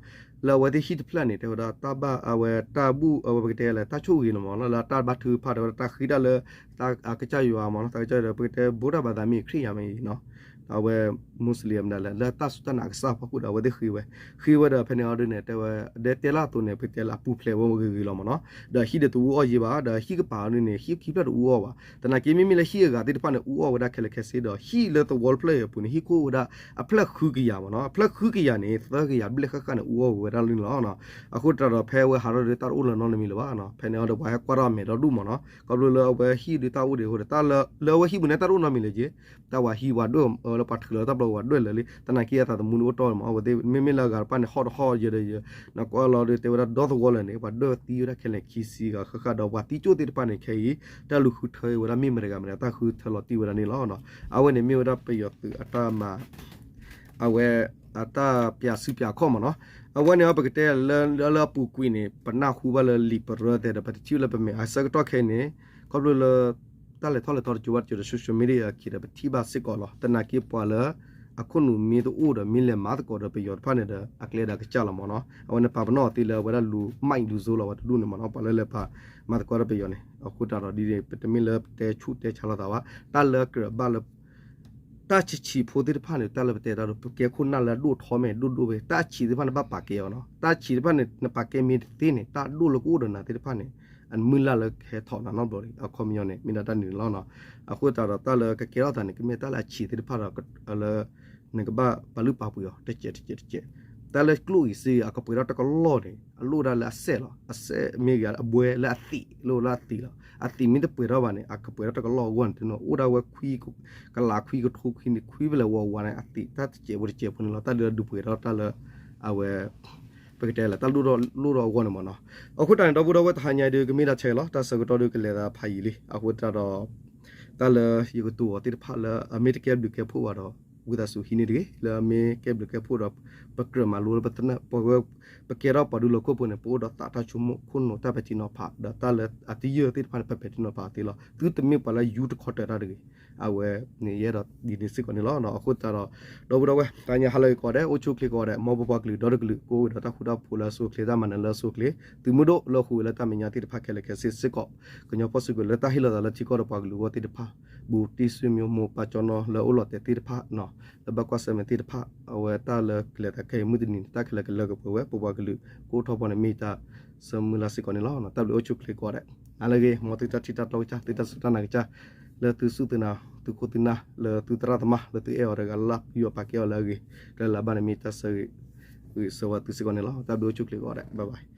လၢအဝဲသ့ၣ်ဟံၣ်တဖျၢၣ်န့ၣ် တဲဝဲဒၣ်တၢ်ဘၣ် အဝဲတၢ်ဘူၣ် အဝဲပကတဲလၢတၢ်ဆိၣ်ဂ့ၤလီၤမ့ၢ်နီၤ, လၢတၢ်ဘါထုကဖၣ် တဲဝဲဒၣ်တၢ်ဃ့တၢ်လၢ တၢ်ကစၢ်ယွၤမ့ၢ်နီၤ, တၢ်ကစၢ်ယွၤ ပကတဲ ဗုဒ္ဓဘာသာ မ့ၢ်ခရံာ်ယါမ့ၢ်နီၤ, အဝဲ Muslim မတၤလဲၣ် လၢတၢ်စူၢ်တၢ်နာ်ကစၢ်အဖီခိၣ်ဒီး အဝဲသ့ၣ်ဃ့ဝဲ, ဃ့ဝဲဒီးဖဲန့ၣ်အီၤဒ်န့ၣ် တဲဝဲ ဒဲတဲလၢအသိးန့ၣ် ပကတဲလၢအပူၤဖျဲးဝဲဂ့ၤဂ့ၤလီၤမ့ၢ်နီၤ, ဒီးဟံၣ်ဒီးတအူအီၣ်ယဲၢ်ဘၣ်, ဒီးဟံၣ်ကပၤအီၤဒ်န့ၣ် ဟံၣ်ခံဖျၢၣ်တအူအီၣ်ဘၣ်, သနာ်က့မ့မ့ၢ်လၢဟံၣ်အဂၤသ့ၣ်တဖၣ်န့ၣ် အူအီၣ်ဝဲဒၣ်ခဲလၢာ်ခဲဆ့ဒီး ဟံၣ်လၢသဝီတဖျၢၣ်အံၤအပူၤန့ၣ် ဟံၣ်ခိၣ်ဝဲဒၣ်အဖျၢၣ်ဃုကယၤမ့ၢ်နီၤ, အဖျၢၣ်ဃုကယၤန့ၣ် သၢကယၤဘျဲၣ်ဃၣ်ဃၣ်န့ၣ် အူအီၣ်ဝဲဒၣ်လံလီၤ. အဃိတၢ်ဒီးဖဲအဝဲဟးထီၣ်ဒီးတၢ်တအိၣ်လၢၤနီတမံၤလၢၤဘၣ်, ဖဲန့ၣ်အီၤဒီးပှၤဟဲကွၢ်ထီၣ်အမဲာ်ဒီဒူၣ်မ့ၢ်နီၤ, ခီဖျိလၢအဝဲဟံၣ်ဒီးတၢ်အိၣ်ဒံးအဃိဒီး တၢ်လၢအဝဲဟံၣ်ပူၤန့ၣ် တၢ်တအိၣ်နီတမံၤလၢၤက့, တၢ်ဝဲဟံၣ်ဝဲဒွဲၣ်လၢပှၤထုးလီၤတၢ်ဘျီဝဲဒွဲၣ်လၢာ်လံ, သနာ်က့အသးသမူန့ၣ်အိၣ်တီၢ်မ့ၢ် အဝဲသ့ၣ် မ့မ့ၢ်လၢအဂၤတဖၣ်န့ၣ် ဟီၣ်တဟီၣ်ယဲဒီးယဲ, နကွၢ်လီၤဒီးတဲဝဲဒၣ်ဒီသဝီလၢာ်န့ၣ် ပှၤဒွဲၣ်သံဝဲဒၣ်ခဲလၢာ်ခံဆံဂၤဃၣ်ဃၣ်ဒီး ပှၤသံကၠိၣ်သ့ၣ်တဖၣ်န့ၣ် ခဲအံၤ တၢ်လူၤဃုထၢဝဲဒၣ်မ့ၢ်မတၤတဂၤမတၤ တၢ်ဃုထၢလီၤတံၢ်ဝဲဒၣ်န့ၣ်လီၤ. အဝဲန့ၣ်မ့ၢ်ဝဲဒၣ်ပယီၤသုးအတၢ်မၤ အဝဲအတၢ်ပျးစုပျးခီၣ်မ့ၢ်နီၤ, အဝဲန့ၣ်ပကတဲလၢလၢအပူၤကွံာ်န့ၣ် ပနၢ်ဟူဘၣ်လၢလံာ်ပရၢသဲဒီး ပတထံၣ်လၢပမဲာ်အဆၢကတီၢ်ခဲအံၤန့ၣ် ခီဖျိလၢ တၢ်လဲၤထီၣ်လဲၤထီတစိၤဘၣ်တစိၤဒီး social media အခံဒီး ပထံၣ်ဘၣ်စ့ၢ်ကီးလီၤ. သနာ်က့ပှၤလၢ အခိၣ်နူာ်မ့ၢ်တအိၣ်ဒီး မ့ၢ်လဲၤမၤသကိးဒီးပယီၤတဖၣ်န့ၣ်ဒီး အကျဲဒီးကစၢ်လီၤမ့ၢ်နီၤ, အဝဲန့ၣ်ပာ်ပနီၣ်အီၤသ့လၢအဝဲဒၣ်လူၤ မိုက်လူၤစိလီၤ ပှၤတဒူၣ်န့ၣ်မ့ၢ်နီၤ, ပှၤလၢလဲၤပာ်မၤသကိးဒီးပယီၤန့ၣ်, အဃိသတးဒီးဒ်န့ၣ် ပတမ့ၢ်လၢပတဲဆူၣ်တဲဆါလိာ်သးဘၣ်, တၢ်လၢကြၢးဘၣ်လၢ တၢ်ဆံးဆံးဖိသ့ၣ်တဖၣ်န့ၣ် တၢ်လၢပတဲတၢ်ဒီး ပကဲခိၣ်နၢ်လၢအဒိၣ်ထီမ့ၢ်ဒိၣ်ဒိၣ်ဖဲ တၢ်ဆံးသ့ၣ်တဖၣ်န့ၣ် ဘၣ်ပာ်ကဲအီၤနီၤ, တၢ်ဆံးသ့ၣ်တဖၣ်န့ၣ် နပာ်ကဲမ့ၢ်တသ့န့ၣ် တၢ်ဒိၣ်လၢကအိၣ်ဒီးနၤသ့ၣ်တဖၣ်န့ၣ် အမုၢ်လၢ်လၢကဟဲထီၣ်နၤနီတဘျီလံ, အခီပညီန့ၣ် မ့ၢ်ဒၣ်တၢ်န့ၣ်လီၤနီၤ. အဃိသတးဒီးတၢ်လၢကကဲထီၣ်သးန့ၣ် ကမ့ၢ်တၢ်လၢအဆံးသ့ၣ်တဖၣ်ဒီး လၢ နကဘၣ်ပာ်လုၢ်ပာ်ပှ့ၤအီၤ တကဲးတကဲးတကဲး, တၢ်လၢကျိၣ်အံၤစ့အံၤ အကပှဲၤထီၣ်တကလီၢ်န့ၣ် အလိၣ်ဒၣ်လၢအစဲးလီၤ, အစဲးမ့ၢ်ဂ့ၤ အဘှဲလၢအသံး လိၣ်လၢအသံးလီၤ, အသံးမ့ၢ်တပှဲၤထီၣ်ဘၣ်န့ၣ် အကပှဲၤထီၣ်တကလီၢ်အဂီၢ်န့ၣ် တနီၤအိၣ်ဒၣ်ဝဲ ကလးခွံကထိခွံန့ၣ် ခွံဖဲလဲၣ်ဝးဝးန့ၣ် အသံးတၢ်တစဲးဖိတစဲးဖိန့ၣ်လီၤ, တၢ်ဒုးဒုးပှဲၤထီၣ်တၢ်လၢ အဝဲ ပကတဲလၢတၢ်လိၣ်ထီၣ်လိၣ်ထီၣ်အဂီၢ်န့ၣ်မ့ၢ်နီၤ. အဃိသတးန့ၣ် ဒီပုၢ်ဒီဝဲၢ်တဟါညါအံၤဒုး ကမ့ၢ်ဒၣ်ထဲလီၤ, တၢ်ဆၢကတီၢ်ဒုးကလဲၤသးဖးယံာ်လံ, အဃိသတးဒီး တၢ်လၢယကတိၤအီၤသ့ၣ်တဖၣ်လၢအမ့ၢ်တကဲဘျုးကဲဖှိၣ်ဘၣ်ဒီး ဝံသးစူၤဟံးန့ၢ်တဂ့ၤ, လၢအမ့ၢ်ကဲဘျုးကဲဖှိၣ်ဒီး ပကြၢးမၤလိလၢပသနၢၣ် ပဝဲ ပကဲထီၣ်ပှၤဒူလီၤခိၣ်ဖိန့ၣ် ပအိၣ်ဒီးသးတၢ်ဆိကမိၣ်ခိၣ်နူာ်တၢ်ပဲာ်ထံနီၤဖး ဒီးတၢ်လၢအသယုၢ်သ့ၣ်တဖၣ်န့ၣ် ပပဲာ်ထံနီၤဖးသ့လီၤ. သုတမ့ၢ်ပှၤလၢယူတခီတၢၤတၢ်တဂ့ၤ, အဝဲန့ၣ်ယအဲၣ်ဒိးဒ်န့ၣ်စ့ၢ်ကီးန့ၣ်လီၤ. အဃိသတးဒီး ဒီပုၢ်ဒီဝဲၢ် တဟါညါဟါလၢအဂ့ၤကိးဂၤဒဲး အိၣ်ဆူၣ်အိၣ်ချ့ကိးဂၤဒဲး, မ်ပပှၤကလုာ်ဒီတကလုာ် ကအိၣ်ဝဲဒီးတၢ်ဃူတၢ်ဖိးလၢအဆိအချ့ တၢ်မၤနၢၤလၢအဆိအချ့, သုးမုၢ်ဒိၣ်လၢဟူးဂဲၤလၢတၢ်မဲာ်ညါသ့ၣ်တဖၣ်ခဲလၢာ်ခဲဆ့စ့ၢ်ကီး, ကညီဖီၣ်စုကဝဲၤလၢတၢ်ဟ့ၣ်လီၤသးလၢထံကီၢ်ဒီးပှၤကလုာ်အဂီၢ်သ့ၣ်တဖၣ်, ဘူးတံၢ်ဆွေမျိုး မိၢ်ပၢ်ကၠီနီၤလၢအိၣ်လီၤတဲာ်သ့ၣ်တဖၣ်နီၤ, လၢဘၣ်ကွၢ်ဆၢၣ်မဲာ်သ့ၣ်တဖၣ်, အဝဲတၢ်လၢကလဲၤသးခဲအံၤမုၢ်တနံၤန့ၣ် တၢ်ခဲလၢာ်ကလၢကပှဲၤဝဲ ပပှၤကလုာ်ကအိၣ်ထီၣ်ဖီန့ၣ် မ့ၢ်တၢ်ဆၢမုၢ်လၢ်စ့ၢ်ကီးန့ၣ်လီၤ. တၢ်ဘျုးအိၣ်ဆူၣ်အိၣ်ချ့ကိးဂၤဒဲး, နၤလၢအဂ့ၤ မ်သုတၢ်ထံၣ်တၢ်တီကစၢ် သုတၢ်စူၢ်တၢ်နာ်ကစၢ် လၢသုစူၢ်သုနာ် သုခိၣ်သုနၢ် လၢသုသရၣ်သမါ လၢသုအဲၣ်အီၤတဂၤလၢ် ပယူးအီၤပာ်ကဲအီၤလၢအဂ့ၤ, လၢလၢဘၣ်န့ၣ်မ့ၢ်တၢ်ဆၢဂ့ၤ ဂ့ၤဆၢဝါသုစ့ၢ်ကီးန့ၣ်လီၤ. တၢ်ဘျုးအိၣ်ဆူၣ်အိၣ်ချ့ကိးဂၤဒဲး bye bye.